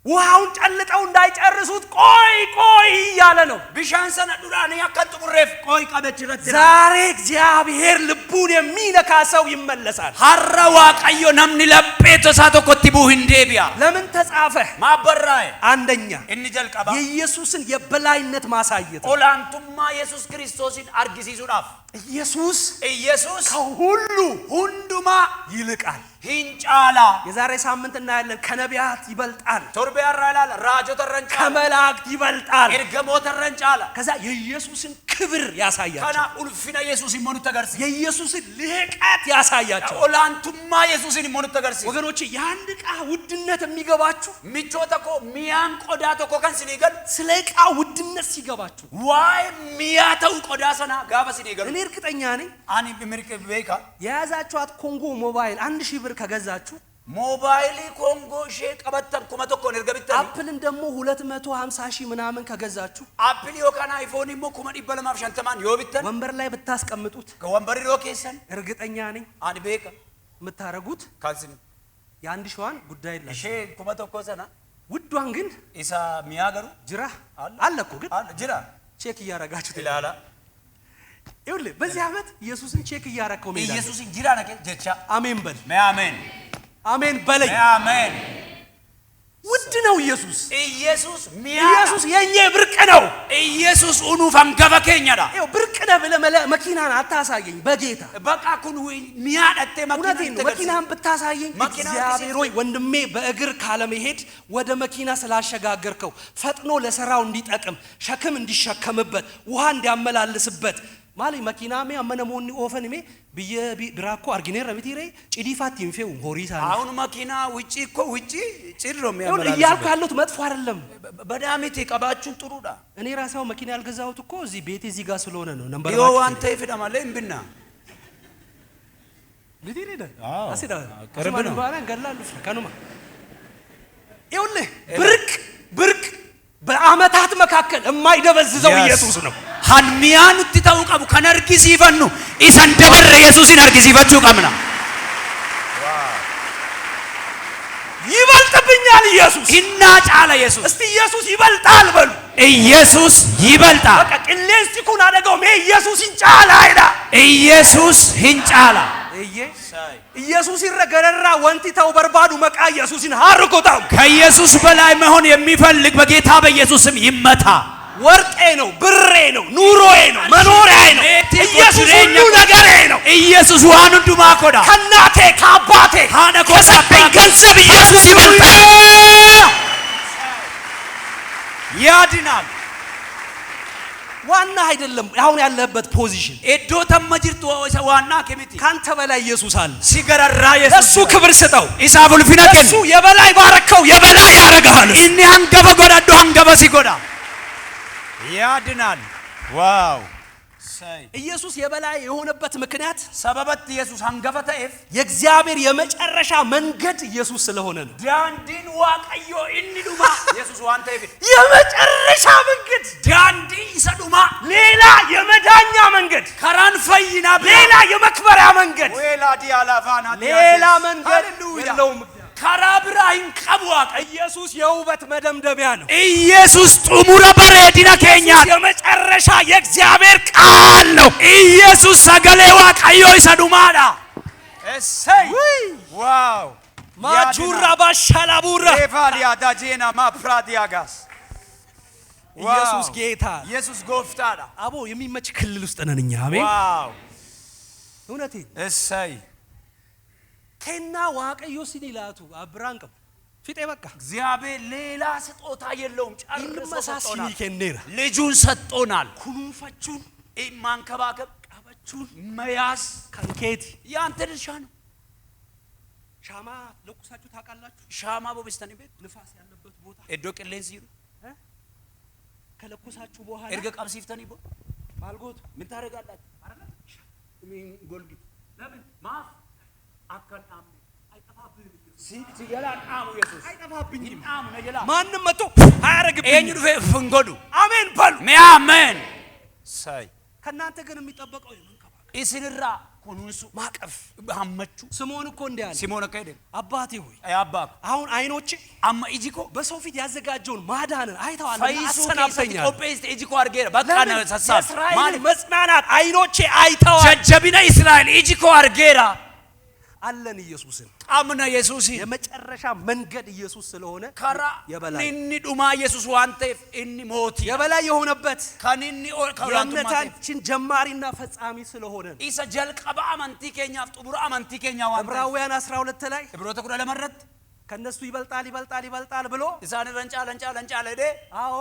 ውሃውን ጨልጠው እንዳይጨርሱት ቆይ ቆይ እያለ ነው።
Bishaan sana dhuganii akka hin xumurreef ቆይ qabechi irratti.
ዛሬ እግዚአብሔር ልቡን የሚነካ ሰው ይመለሳል።
Har'a Waaqayyo namni laphee isaa tokkotti bu'u hin deebi'a.
ለምን ተጻፈ?
Maaf barraa'e?
አንደኛ
Inni jalqaba
የኢየሱስን የበላይነት ማሳየት ነው።
olaantummaa Yesuus Kiristoosin argisiisuudhaaf.
ኢየሱስ
Iyesuus
ከሁሉ
hundumaa
ይልቃል።
hin caala.
የዛሬ ሳምንት እናያለን። ከነቢያት ይበልጣል፣
Torbee har'aa ilaala. Raajota irra hin caala.
ከመላእክት ይበልጣል።
Ergamoota irra hin caala.
ከዛ የኢየሱስን ክብር ያሳያቸው፣
Kana ulfina Yesuus immoo nutti agarsiisa.
የኢየሱስን ልህቀት ያሳያቸው።
Olaantummaa Yesuusin immoo nutti agarsiisa.
ወገኖቼ፣ የአንድ ዕቃ ውድነት የሚገባችሁ
Michoota koo, mi'aan qodaa tokko kan sinii galu
ስለ ዕቃ ውድነት ሲገባችሁ፣
waa'ee mi'aa ta'uu qodaa sanaa gaafa sinii galu.
እኔ እርግጠኛ ነኝ
Ani mirga beeka.
የያዛችኋት ኮንጎ ሞባይል 1,000 ብር ከገዛችሁ፣
Moobaayilii Koongoo ishee qabattan 1000n erga bittanii,
አፕልን ደግሞ 250 ሺህ ምናምን ከገዛችሁ፣
Appilii yookaan aayifoonii immoo 250,000n yoo bittan,
ወንበር ላይ ብታስቀምጡት
wambarri yoo keessan,
እርግጠኛ ነኝ
ani beeka
የምታረጉት
kan sin
የአንድ ሺዋን ጉዳይ የላችሁ።
ishee 1000 sana
ውዷን ግን
isa mi'aa garuu
jira
አለ።
አለ እኮ ግን
አለ jira
check እያረጋችሁት
ilaala.
ይኸውልህ፣ በዚህ ዓመት ኢየሱስን check እያረከው መሄድ አለብህ።
Iyesuusin jira nake jecha.
አሜን በል።
Mee ameen.
አሜን በለኝ።
Mee ameen.
ውድ ነው ኢየሱስ።
Iyesuus mi'aa.
ኢየሱስ የኛ ብርቅ ነው።
Iyesuus unuuf hangafa keenyadha.
ይኸው ብርቅ ነህ ብለህ መኪናን አታሳየኝ በጌታ።
በቃ kun mi'aa dhattee
እውነቴን ነው። መኪናን ብታሳየኝ
መኪናን
እግዚአብሔር ሆይ ወንድሜ በእግር ካለመሄድ ወደ መኪና ስላሸጋገርከው ፈጥኖ ለስራው እንዲጠቅም፣ ሸክም እንዲሸከምበት፣ ውሃ እንዲያመላልስበት maali makiinaa mee amma namoonni oofan mee biyya biraa እኮ argineerra miti ree cidii faatti hin fe'u horii isaanii.
አሁን መኪና ውጪ እኮ ውጪ ጭድ ነው
ይኸውልህ፣ እያልኩ
የሚያመላልሱበት።
ያለሁት መጥፎ አይደለም።
በዳሚት qabachuun ጥሩudha.
እኔ ራሴ አሁን መኪና ያልገዛሁት እኮ እዚህ ቤቴ እዚህ ጋር ስለሆነ ነው። ነምበር
Dhiyoo waan ta'eef malee hin binna.
miti ree
አዎ፣
አሲዳ
ቅርብ ነው።
ባላ እንገላሉ ከኑማ። ይኸውልህ፣ ብርቅ ብርቅ በአመታት መካከል የማይደበዝዘው ኢየሱስ ነው።
Kan mi'aa nutti ta'uu qabu kan argisiifannu isan dabarre Yesuusin argisiifachuu qabna.
ይበልጥብኛል ኢየሱስ።
Innaa caala Yesuus.
እስቲ ኢየሱስ ይበልጣል በሉ።
ኢየሱስ ይበልጣል።
በቃ qilleensi kun አደጋው mee Yesuus hin caala jedhaa።
ኢየሱስ hin caala.
እዬ ኢየሱስ irra gararraa wanti ta'u barbaadu maqaa Yesuusin haa rukutamu።
ከኢየሱስ በላይ መሆን የሚፈልግ በጌታ በኢየሱስ ስም ይመታ።
ወርቄ ነው፣ ብሬ ነው፣ ኑሮዬ ነው፣ መኖሪያዬ ነው። ኢየሱስ ሁሉ ነገሬ ነው።
ኢየሱስ waan hundumaa koodha.
ከእናቴ ከአባቴ
haadha koo
ከሰጠኝ ገንዘብ ኢየሱስ ይበልጣል።
ያድናል።
ዋና አይደለም አሁን ያለህበት position።
Iddoo amma jirtu isa waannaa kee miti.
ካንተ በላይ ኢየሱስ አለ።
Si gararraa Yesuus.
ለሱ ክብር ስጠው።
Isaaf ulfina
እሱ
kennu.
የበላይ ባረከው የበላይ ያደርግሃል።
Inni hangafa godhadhu hangafa si godha. ያድናል። Wow.
ኢየሱስ የበላይ የሆነበት ምክንያት
Sababatti Yesuus hangafa ta'eef
የእግዚአብሔር የመጨረሻ መንገድ ኢየሱስ ስለሆነ ነው።
daandiin Waaqayyoo inni dhumaa Yesuus waan ta'eef
የመጨረሻ መንገድ፣
daandii isa dhumaa፣
ሌላ የመዳኛ መንገድ፣
karaan fayyinaa
ሌላ የመክበሪያ መንገድ፣
ዌላ ዲያላፋና
ሌላ መንገድ
ሃሌሉያ
የለውም።
karaa biraa hin qabu Waaqa.
ኢየሱስ የውበት መደምደሚያ ነው።
ኢየሱስ xumura bareedina keenyaa.
የመጨረሻ የእግዚአብሔር ቃል ነው።
ኢየሱስ sagalee Waaqayyoo isa dhumaadha. እሰይ! Wow!
ማጁራ ባሻላቡራ።
ኤቫሊያ ዳጄና ማፕራዲያጋስ።
ኢየሱስ ጌታ።
Yesus gooftaadha.
አቦ የሚመች ክልል ውስጥ ነን እኛ። አሜን።
Wow!
እውነቴን።
እሰይ!
Kennaa Waaqayyo isinii laatu biraan qabu fixe በቃ።
እግዚአብሔር ሌላ ስጦታ የለውም። ጨርሶ
Ilma isaa
ሰጥቶናል።
isinii kenneera።
ልጁን ሰጥቶናል።
Kunuunfachuun
ማንከባከብ፣
qabachuun
መያዝ
kan keeti።
የአንተ ድርሻ ነው።
ሻማ ለኩሳችሁ ታውቃላችሁ?
Shaamaa bobeessitanii beektu?
ንፋስ ያለበት ቦታ
Iddoo qilleensi jiru
ከለኮሳችሁ በኋላ
erga qabsiiftanii booda
Maal gootu?
ምን ታደርጋላችሁ? Golgitu.
ለምን?
Maaf? Akka hin dhaamne.
አይጠፋብህም።
Si jalaa hin dhaamu Yesuus.
አይጠፋብኝም።
Hin dhaamu na jalaa.
ማንም መጥቶ አያረግብኝም።
Eenyu dhufee hin godhu.
አሜን በሉ።
Mee ameen. Say.
ከእናንተ ግን የሚጠበቀው የመንከባከብ
Isinirraa kunuunsuu
ማቀፍ።
hammachuu.
ስምዖን እኮ እንዲህ አለ፣
Simoon akka jedhe
አባቴ ሆይ
abbaa ko
አሁን አይኖቼ
amma iji koo
በሰው ፊት ያዘጋጀውን ማዳንን አይተዋል፣
fayyisuu keessatti
አሰናብተኛል።
qopheessite iji koo argeera. Bakka na sassaabe.
የእስራኤልን
Maali?
መጽናናት አይኖቼ አይተዋል።
Jajjabina Israa'el iji koo argeera.
አለን ኢየሱስን።
Qabna Yesuusin.
የመጨረሻ መንገድ ኢየሱስ ስለሆነ
Karaa
የበላይ
inni dhumaa Yesuus waan ta'eef inni mootii.
የበላይ የሆነበት
Kan inni kan olaantummaa ta'eef.
የእምነታችን ጀማሪና ፈጻሚ ስለሆነ ነው።
Isa jalqaba amantii keenyaaf xumura amantii keenyaa waan ta'eef.
ዕብራውያን 12 ላይ
Ibroota 12 irratti
ከነሱ ይበልጣል ይበልጣል ይበልጣል ብሎ
isaan irra hin caala hin caala hin caala jedhee
አዎ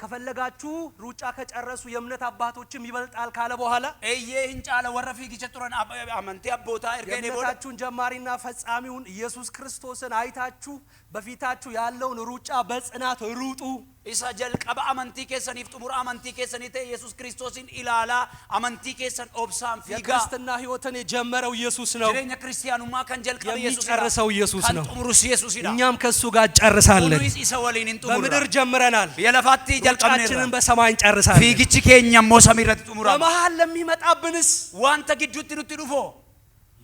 ከፈለጋችሁ ሩጫ ከጨረሱ የእምነት አባቶችም ይበልጣል ካለ በኋላ
eeyyee hin caala warra fiigicha turan amantii abbootaa erga jedhee booda
የእምነታችሁን ጀማሪና ፈጻሚውን ኢየሱስ ክርስቶስን አይታችሁ በፊታችሁ ያለውን ሩጫ በጽናት ሩጡ።
Isa jalqaba amantii keessaniif xumura amantii keessanii ta'e Yesuus Kiristoosin ilaalaa amantii keessan obsaan fiigaa.
የክርስትና ሕይወትን የጀመረው ኢየሱስ ነው።
Jireenya kiristiyaanummaa kan jalqabe Yesuusidha.
የሚጨርሰው ኢየሱስ
Kan
ነው።
xumurus Yesuusidha.
እኛም ከእሱ ጋር እንጨርሳለን።
Kunis isa waliin hin
በምድር
xumurra.
ጀምረናል፣
Biyya lafaatti jalqabneerra.
ሩጫችንን በሰማይ እንጨርሳለን።
Fiigichi keenya immoo samii irratti xumurama.
በመሃል ለሚመጣብንስ
Wanta gidduutti nutti dhufoo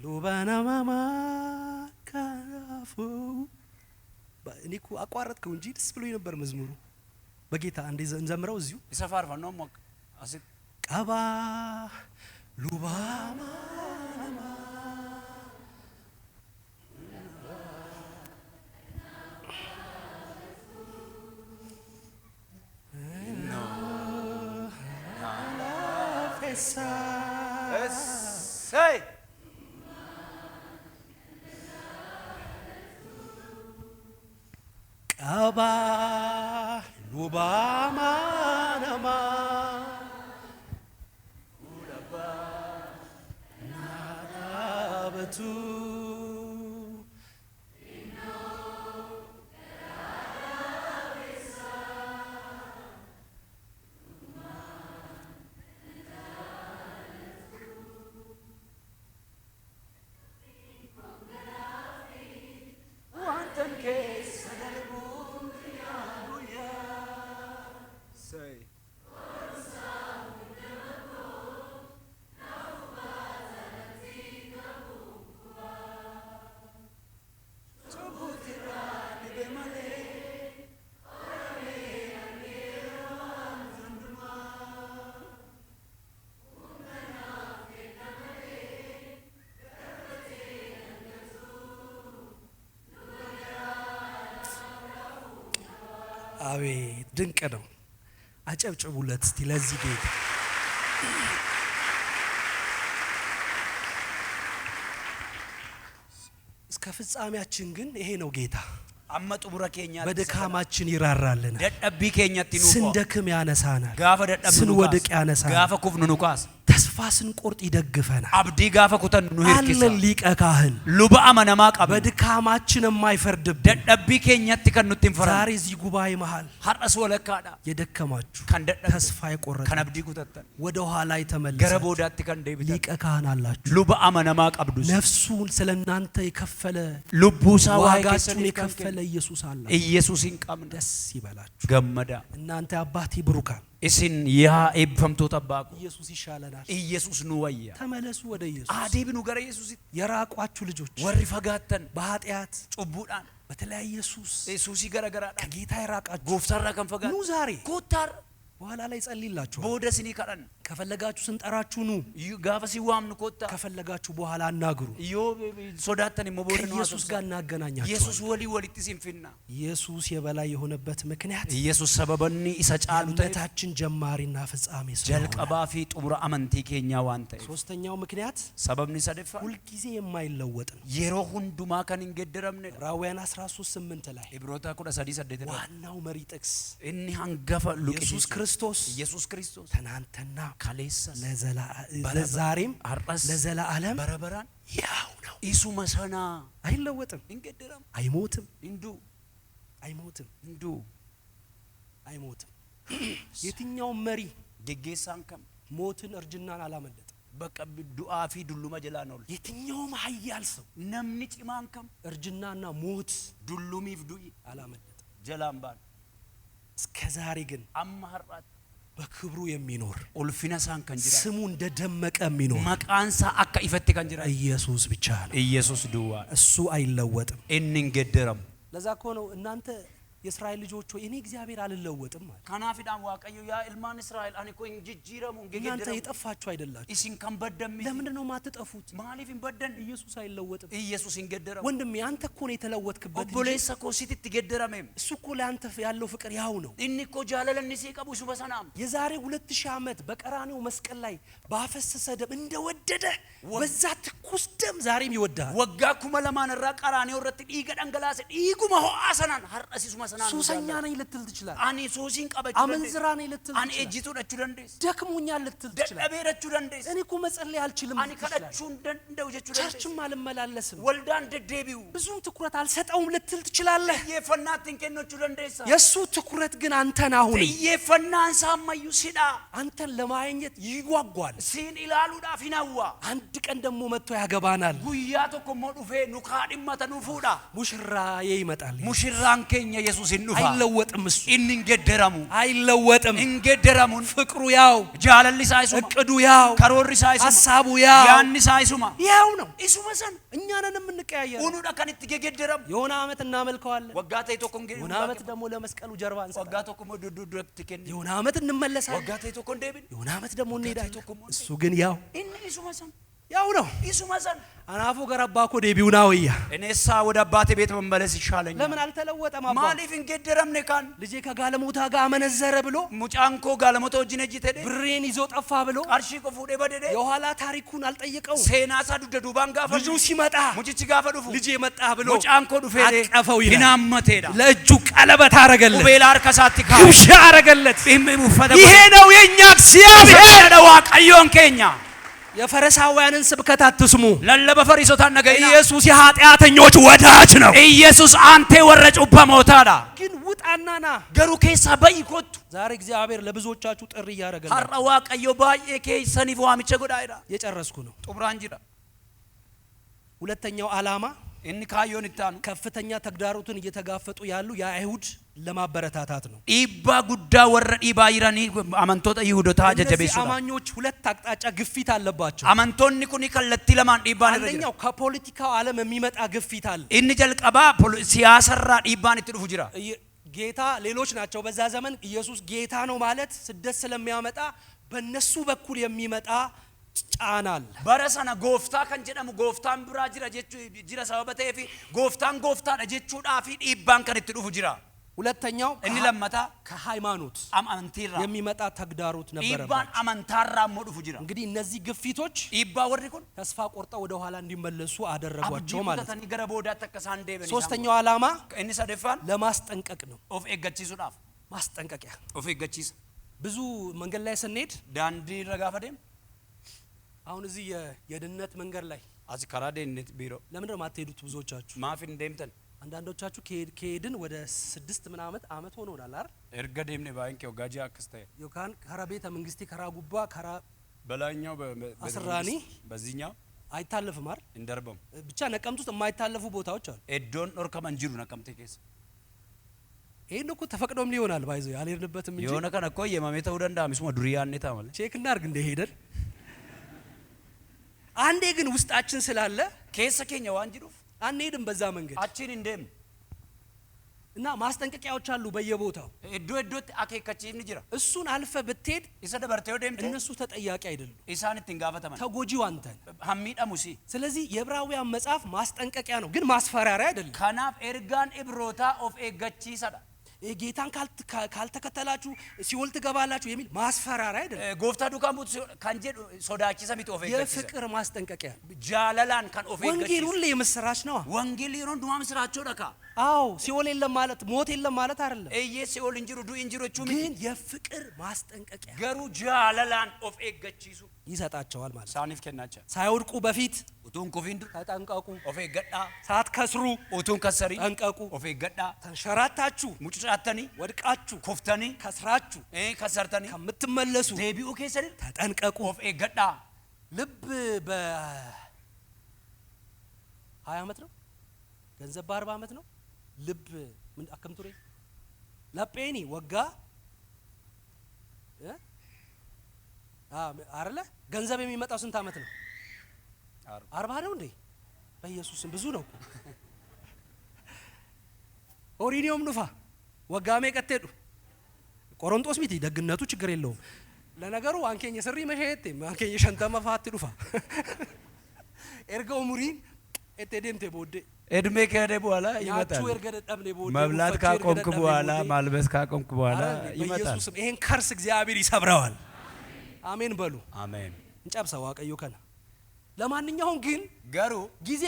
ሉባናማማ ካፉ እኔ እኮ አቋረጥከው እንጂ ደስ ብሎኝ ነበር መዝሙሩ። በጌታ አንዴ እንዘምረው እዚሁ።
Isa faarfannoo immoo asitti.
ቀባ ሉባማ
Essay!
ቀባ ሉባማ ነማ ናዳበቱ
Wantan keessa darbuun guyyaa. Say. Cubbuutirraa dhibe malee.
አቤት ድንቅ ነው። አጨብጭቡለት እስቲ ለዚህ ጌታ። እስከ ፍጻሜያችን ግን ይሄ ነው ጌታ።
Amma xumura keenyaatti
በድካማችን ይራራልናል፣
dadhabbii keenyatti nu qo'a.
ስንደክም ያነሳናል፣
Gaafa dadhabnu nu
ስንወድቅ
kaasa.
ያነሳናል፣
Gaafa kufnu nu kaasa.
ተስፋ ስንቆርጥ ይደግፈናል።
Abdii gaafa kutannu nu hirkisa.
አለን ሊቀ ካህን
Luba amanamaa qabna.
በድካማችን የማይፈርድብን።
Dadhabbii keenyatti kan nutti hin
ዛሬ
faranne.
እዚህ ጉባኤ መሃል
Har'as walakkaadha.
የደከማችሁ
Kan dadhabdan,
ተስፋ የቆረጠ
kan abdii kutattan,
ወደ ኋላ
gara
የተመለሰ
boodaatti kan deebitan.
ሊቀ ካህን አላችሁ።
Luba amanamaa qabdu.
ነፍሱን ስለ እናንተ የከፈለ
Lubbuu isaa waa'ee
ዋጋችሁን
keessaniif kan
የከፈለ
kenne.
ኢየሱስ አለ።
Iyesuusin qabna.
ደስ ይበላችሁ
Gammadaa.
እናንተ አባቴ ብሩካን።
Isin yaa eebbifamtoota abbaa koo.
ኢየሱስ ይሻለናል።
Iyesuus nu wayya.
ተመለሱ ወደ ኢየሱስ።
Adeemnu gara Yesuusitti.
የራቋችሁ ልጆች
Warri fagaattan
በኃጢአት
cubbuudhaan
በተለያየ ሱስ
suusii gara garaadhaan
ከጌታ የራቃችሁ
gooftaarraa kan
ኑ
fagaatan.
ዛሬ
Kottaa
በኋላ ላይ ጸልይላችኋል።
booda isinii kadhanna.
ከፈለጋችሁ ስንጠራችሁ ኑ፣
Gaafa si waamnu kottaa.
ከፈለጋችሁ በኋላ አናግሩ።
Yoo sodaattan immoo booda nu
ከኢየሱስ ጋር
haasofsiisa.
እናገናኛችኋለን።
Yesus walii walitti isin finna.
ኢየሱስ የበላይ የሆነበት ምክንያት
Yesus sababanni isa caalu ta'eef
እምነታችን ጀማሪና ፍጻሜ ስለሆነ።
jalqabaa fi xumura amantii keenyaa waan ta'eef.
ሶስተኛው ምክንያት
Sababni sadaffaan
ሁልጊዜ የማይለወጥ ነው።
yeroo hundumaa kan hin geeddaramnedha.
ዕብራውያን 13:8 ላይ
Ibroota 13:8 irratti
ዋናው መሪ ጥቅስ
inni hangafa
ኢየሱስ
luqqisiisu
ክርስቶስ
Yesus Kiristoos
ትናንትና
kaleessas
ለዛሬም
har'as
ለዘላለም
bara baraan
ያው ነው፣
isuma sanaa
አይለወጥም፣
hin geeddaramu.
አይሞትም፣
Hin du'u,
አይሞትም፣
hin du'u.
አይሞትም። የትኛውም መሪ
Geggeessaan kam
ሞትን እርጅናን አላመለጠም።
bakka du'aa fi dulluma jalaan oolu.
የትኛውም ኃያል ሰው
Namni cimaan kam
እርጅናና ሞት
dullumiif du'i
አላመለጠም።
jalaan baanu.
እስከ ዛሬ ግን
Amma har'aatti
በክብሩ የሚኖር
ulfina isaan kan jiraatu
ስሙ እንደደመቀ የሚኖር
maqaan isaa akka ifatti kan jiraatu
ኢየሱስ ብቻ ነው።
Iyesus duwwaadha.
እሱ አይለወጥም።
Inni hin geeddaramu.
ለዛ እኮ ነው እናንተ የእስራኤል ልጆች ሆይ እኔ እግዚአብሔር አልለወጥም አለ።
Kanaafidhaan Waaqayyo yaa ilmaan Israa'el ani koo hin jijjiiramu hin
እናንተ
geeddaramu.
የጠፋችሁ አይደላችሁ።
Isin kan baddan miti.
ለምንድን ነው የማትጠፉት?
Maaliif hin baddan?
ኢየሱስ አይለወጥም።
Iyesus hin geeddaramu.
ወንድሜ አንተ እኮ ነው የተለወጥክበት እንጂ
Obboleessa koo sitti geeddarameem.
እሱ እኮ ለአንተ ያለው ፍቅር ያው ነው።
Inni koo jaalala inni sii qabu isuma sanaam.
የዛሬ 2000 ዓመት በቀራኔው መስቀል ላይ ባፈሰሰ ደም እንደወደደ በዛ ትኩስ ደም ዛሬም ይወድሃል።
Waggaa 2000 irraa qaraanioo irratti dhiiga dhangalaase dhiiguma ho'aa sanaan har'as isuma sanaan nu
ሱሰኛ
jaallata.
ነኝ ልትል ትችላለህ።
Ani suusiin qabachuu
አመንዝራ ነኝ ልትል
Ani
ትችላለህ።
ejjituu dhachuu dandeessa.
ደክሞኛል ልትል ትችላለህ።
Dadhabee dhachuu dandeessa.
እኔ እኮ መጸለይ አልችልም
Ani
ልትል ትችላለህ።
kadhachuu hin danda'u jechuu dandeessa.
church ም አልመላለስም፣
Waldaan deddeebi'u.
ብዙም ትኩረት አልሰጠውም ልትል ትችላለህ።
Xiyyeeffannaatti hin kennu jechuu dandeessa.
የእሱ ትኩረት ግን አንተን አሁን
Xiyyeeffannaan isaa ammayyuu sidha.
አንተን ለማግኘት ይጓጓል።
Siin ilaaluudhaaf hin hawwa.
አንድ ቀን ደግሞ መጥቶ ያገባናል።
Guyyaa tokko immoo dhufee nu kaadhimmata nu fuudha.
ሙሽራዬ ይመጣል።
Mushirraan keenya Yesuus hin dhufa.
አይለወጥም፣ እሱ
Inni hin geeddaramu.
አይለወጥም።
Hin geeddaramu.
ፍቅሩ ያው፣
Jaalalli isaa isuma.
እቅዱ ያው፣
Karoorri isaa isuma.
ሀሳቡ ያው
Yaanni isaa isuma.
ያው ነው።
Isuma sana.
እኛ ነን የምንቀያየረው።
Unuudha kan itti geeddaramu.
የሆነ ዓመት እናመልከዋለን፣
Waggaa ta'e tokko hin
የሆነ ዓመት ደግሞ ለመስቀሉ ጀርባ እንሰጣለን፣
Waggaa tokko immoo dudduutti kenni.
የሆነ ዓመት እንመለሳለን፣
Waggaa ta'e tokko hin deebine.
የሆነ ዓመት ደግሞ እንሄዳለን።
tokko immoo
እሱ ግን ያው
Inni isuma sana.
ያው ነው።
Isuma sana.
Anaafuu gara abbaa koo deebi'uu naa wayya
እኔሳ ወደ አባቴ ቤት መመለስ ይሻለኛል።
ለምን አልተለወጠም? አባ
Maaliif hin geeddaramne kaan
ልጄ ከጋለሞታ ጋር አመነዘረ ብሎ
mucaan koo gaalamota wajjin ejjite jedhe
ብሬን ይዞ ጠፋ ብሎ
qarshii koo fuudhee bade jedhe
የኋላ ታሪኩን አልጠየቀውም።
seenaa isaa dugda duubaan gaafa
ልጁ ሲመጣ
mucichi gaafa dhufu
ልጄ መጣ ብሎ
mucaan koo dhufee
አቀፈው ይላል።
hin hammateedha.
ለእጁ ቀለበት አረገለት፣
Qubeelaa harka isaatti kaa'e.
ግብዣ አረገለት።
Dhimmi uffata
ይሄ ነው የኛ እግዚአብሔር።
godhe. Waaqayyoon keenya
የፈሪሳውያንን ስብከት አትስሙ።
lallaba fariisotaan dhaga'inaa.
ኢየሱስ የኃጢአተኞች ወዳጅ ነው።
Iyesus aantee warra cubbamootaadha.
ግን ውጣና ና።
Garuu keessaa ba'i kottu.
ዛሬ እግዚአብሔር ለብዙዎቻችሁ ጥሪ እያደረገ ነው።
Har'a Waaqayyo baay'ee keessaniif waamicha godhaa jira.
የጨረስኩ ነው።
Xumuraan jira.
ሁለተኛው ዓላማ
Inni kaayyoon itti aanu
ከፍተኛ ተግዳሮትን እየተጋፈጡ ያሉ የአይሁድ ለማበረታታት ነው።
dhiibbaa guddaa warra dhiibaa jiranii amantoota Yihudotaa
እነዚህ
jajjabeessuudha.
አማኞች ሁለት አቅጣጫ ግፊት አለባቸው።
Amantoonni kun kallattii lamaan dhiibbaan irra jira.
አንደኛው ከፖለቲካው ዓለም የሚመጣ ግፊት አለ።
Inni jalqabaa siyaasarraa dhiibbaan itti dhufu jira.
ጌታ ሌሎች ናቸው። በዛ ዘመን ኢየሱስ ጌታ ነው ማለት ስደት ስለሚያመጣ በእነሱ በኩል የሚመጣ ጫና አለ።
Bara sana gooftaa kan jedhamu gooftaan biraa jira jechuu jira sababa ta'eef gooftaan gooftaadha jechuudhaa fi dhiibbaan kan itti dhufu jira.
ሁለተኛው
Inni lammataa
ከሃይማኖት
amantiirraa
የሚመጣ ተግዳሮት
dhiibbaan
ነበረባቸው።
amantaarraa immoo dhufu jira.
እንግዲህ እነዚህ ግፊቶች
Dhiibbaa warri kun
ተስፋ ቆርጠው ወደ ኋላ እንዲመለሱ
abdii
አደረጓቸው ማለት ነው።
kutatanii gara boodaatti akka isaan deebi'an isaan
ሶስተኛው ዓላማ
godhe. Inni sadaffaan
ለማስጠንቀቅ ነው።
of eeggachiisuudhaaf.
ማስጠንቀቂያ
Of eeggachiisa.
ብዙ መንገድ ላይ ስንሄድ
Daandii irra gaafa deemu
አሁን እዚህ የድነት መንገድ ላይ
as karaa deemnet biiroo
ለምንድን ነው የማትሄዱት? ብዙዎቻችሁ
maaf hin deemtan
አንዳንዶቻችሁ ከሄድን ወደ 6 ምናምን ዓመት ሆኖናል አይደል?
erga deemne baay'een kee waggaa ja'a akkas ta'e
Yookaan karaa ቤተ መንግስቲ karaa gubbaa karaa
በላይኛው
አስራኒ
በዚህኛው
አይታለፍም አይደል?
hin darbamu
ብቻ ነቀምት ውስጥ የማይታለፉ ቦታዎች አሉ።
iddoon dhorkaman jiru naqamtee keessa
ይሄን እኮ ተፈቅዶም ሊሆናል ባይዞ ያልሄድንበትም እንጂ
yoona kana koo eeyyamamee ta'uu danda'a misuma durii yaadne ta'a malee
check እናድርግ እንደሄደን። አንዴ ግን ውስጣችን ስላለ
keessa keenya waan jiruuf
አንሄድም በዛ መንገድ።
achiin hin deemne.
እና ማስጠንቀቂያዎች አሉ በየቦታው።
Iddoo iddootti akeekkachiifni jira.
እሱን አልፈህ ብትሄድ
Isa dabartee yoo deemte
እነሱ ተጠያቂ አይደሉም።
isaan ittiin gaafataman.
ተጎጂው አንተ ነህ።
Kan miidhamu si.
ስለዚህ የዕብራውያን መጽሐፍ ማስጠንቀቂያ ነው፣ ግን ማስፈራሪያ አይደለም።
Kanaaf ergaan Ibrootaa of eeggachiisadha.
ይሄ ጌታን ካልተከተላችሁ ሲኦል ትገባላችሁ የሚል ማስፈራሪያ አይደለም።
Gooftaa duukaan buutu kan jedhu sodaachisa miti, of eeggachiisa.
የፍቅር ማስጠንቀቂያ ነው።
Jaalalaan kan of
ወንጌል
eeggachiisu.
ሁሌ የምስራች ነው።
Wangeelli yeroo hundumaa misiraachoodha kaa.
አዎ፣ ሲኦል የለም ማለት ሞት የለም ማለት አይደለም፣
Eeyyee, si'ool hin jiru, du'i hin jiru jechuu miti.
ግን የፍቅር ማስጠንቀቂያ
Garuu jaalalaan of eeggachiisu
ይሰጣቸዋል ማለት ነው።
isaaniif kennaa jira.
ሳይወድቁ በፊት
Utuu hin kufin dura
ተጠንቀቁ፣
of eeggadhaa.
ሳትከስሩ
Utuu hin kassarin
ተጠንቀቁ፣
of eeggadhaa.
ተንሸራታችሁ
Mucucaattanii
ወድቃችሁ
kuftanii
ከስራችሁ
kassartanii
ከምትመለሱ
deebi'uu keessan
ተጠንቀቁ።
of eeggadhaa.
ልብ በ20 ዓመት ነው፣ ገንዘብ በ40 ዓመት ነው። ልብ ምን akkam ture lapheen waggaa እ? አይደለ? ገንዘብ የሚመጣው ስንት ዓመት ነው? 40 ነው እንዴ? በኢየሱስም ብዙ ነው እኮ። Horiin yoom dhufa? Waggaa meeqatti jedhu? ቆሮንጦስ miti ደግነቱ ችግር የለውም። ለነገሩ waan keenya sirrii masheette waan keenya 50 faatti dhufa. Erga umuriin itti deemte booddee
እድሜ ከሄደ በኋላ ይመጣል።
nyaachuu erga dadhabne booddee
መብላት
uffachuu erga
ካቆምክ
dadhabne
በኋላ
booddee
ማልበስ ካቆምክ በኋላ
አረ
ይመጣል።
በኢየሱስም ይሄን curse እግዚአብሔር ይሰብረዋል። አሜን በሉ።
አሜን።
እንጨብሰ Waaqayyo kana። ለማንኛውም ግን
Garuu
ጊዜ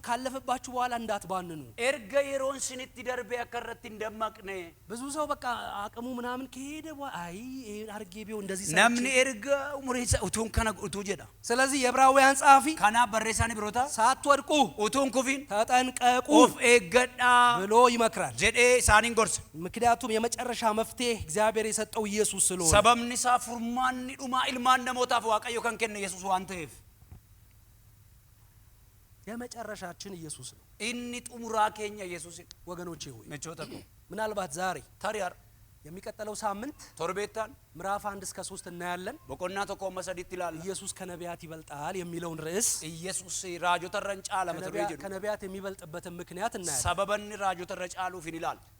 ካለፈባችሁ በኋላ እንዳትባንኑ።
erga yeroon isinitti darbee akka irratti hin dammaqne.
ብዙ ሰው በቃ አቅሙ ምናምን ከሄደ በኋላ አይ ይሄን አድርጌ ቢሆን እንደዚህ ሰርቼ።
Namni erga umuriin isaa utuun kana utuu jedha.
ስለዚህ የዕብራውያን ጸሐፊ
Kanaaf barreessaan Ibrootaa
ሳትወድቁ
utuun hin kufin
ተጠንቀቁ
of eeggadhaa
ብሎ ይመክራል።
jedhee isaaniin gorsa.
ምክንያቱም የመጨረሻ መፍትሄ እግዚአብሔር የሰጠው ኢየሱስ ስለሆነ።
Sababni isaa furmaanni dhumaa ilmaan namootaaf Waaqayyo kan kenne Yesuus waan ta'eef.
የመጨረሻችን ኢየሱስ ነው።
Inni xumuraa keenya Yesuus.
ወገኖቼ ሆይ፣
Michoota koo,
ምናልባት ዛሬ
tarii har'a
የሚቀጥለው ሳምንት
torbee itti aanu
ምዕራፍ 1 እስከ 3 እናያለን።
boqonnaa 1 hamma 3tti ilaalla.
ኢየሱስ ከነቢያት ይበልጣል የሚለውን ርዕስ፣
Yesuus raajota irra hin caala mata duree jedhu
ከነቢያት የሚበልጥበትን ምክንያት እናያለን።
sababa inni raajota irra caaluuf hin ilaalla.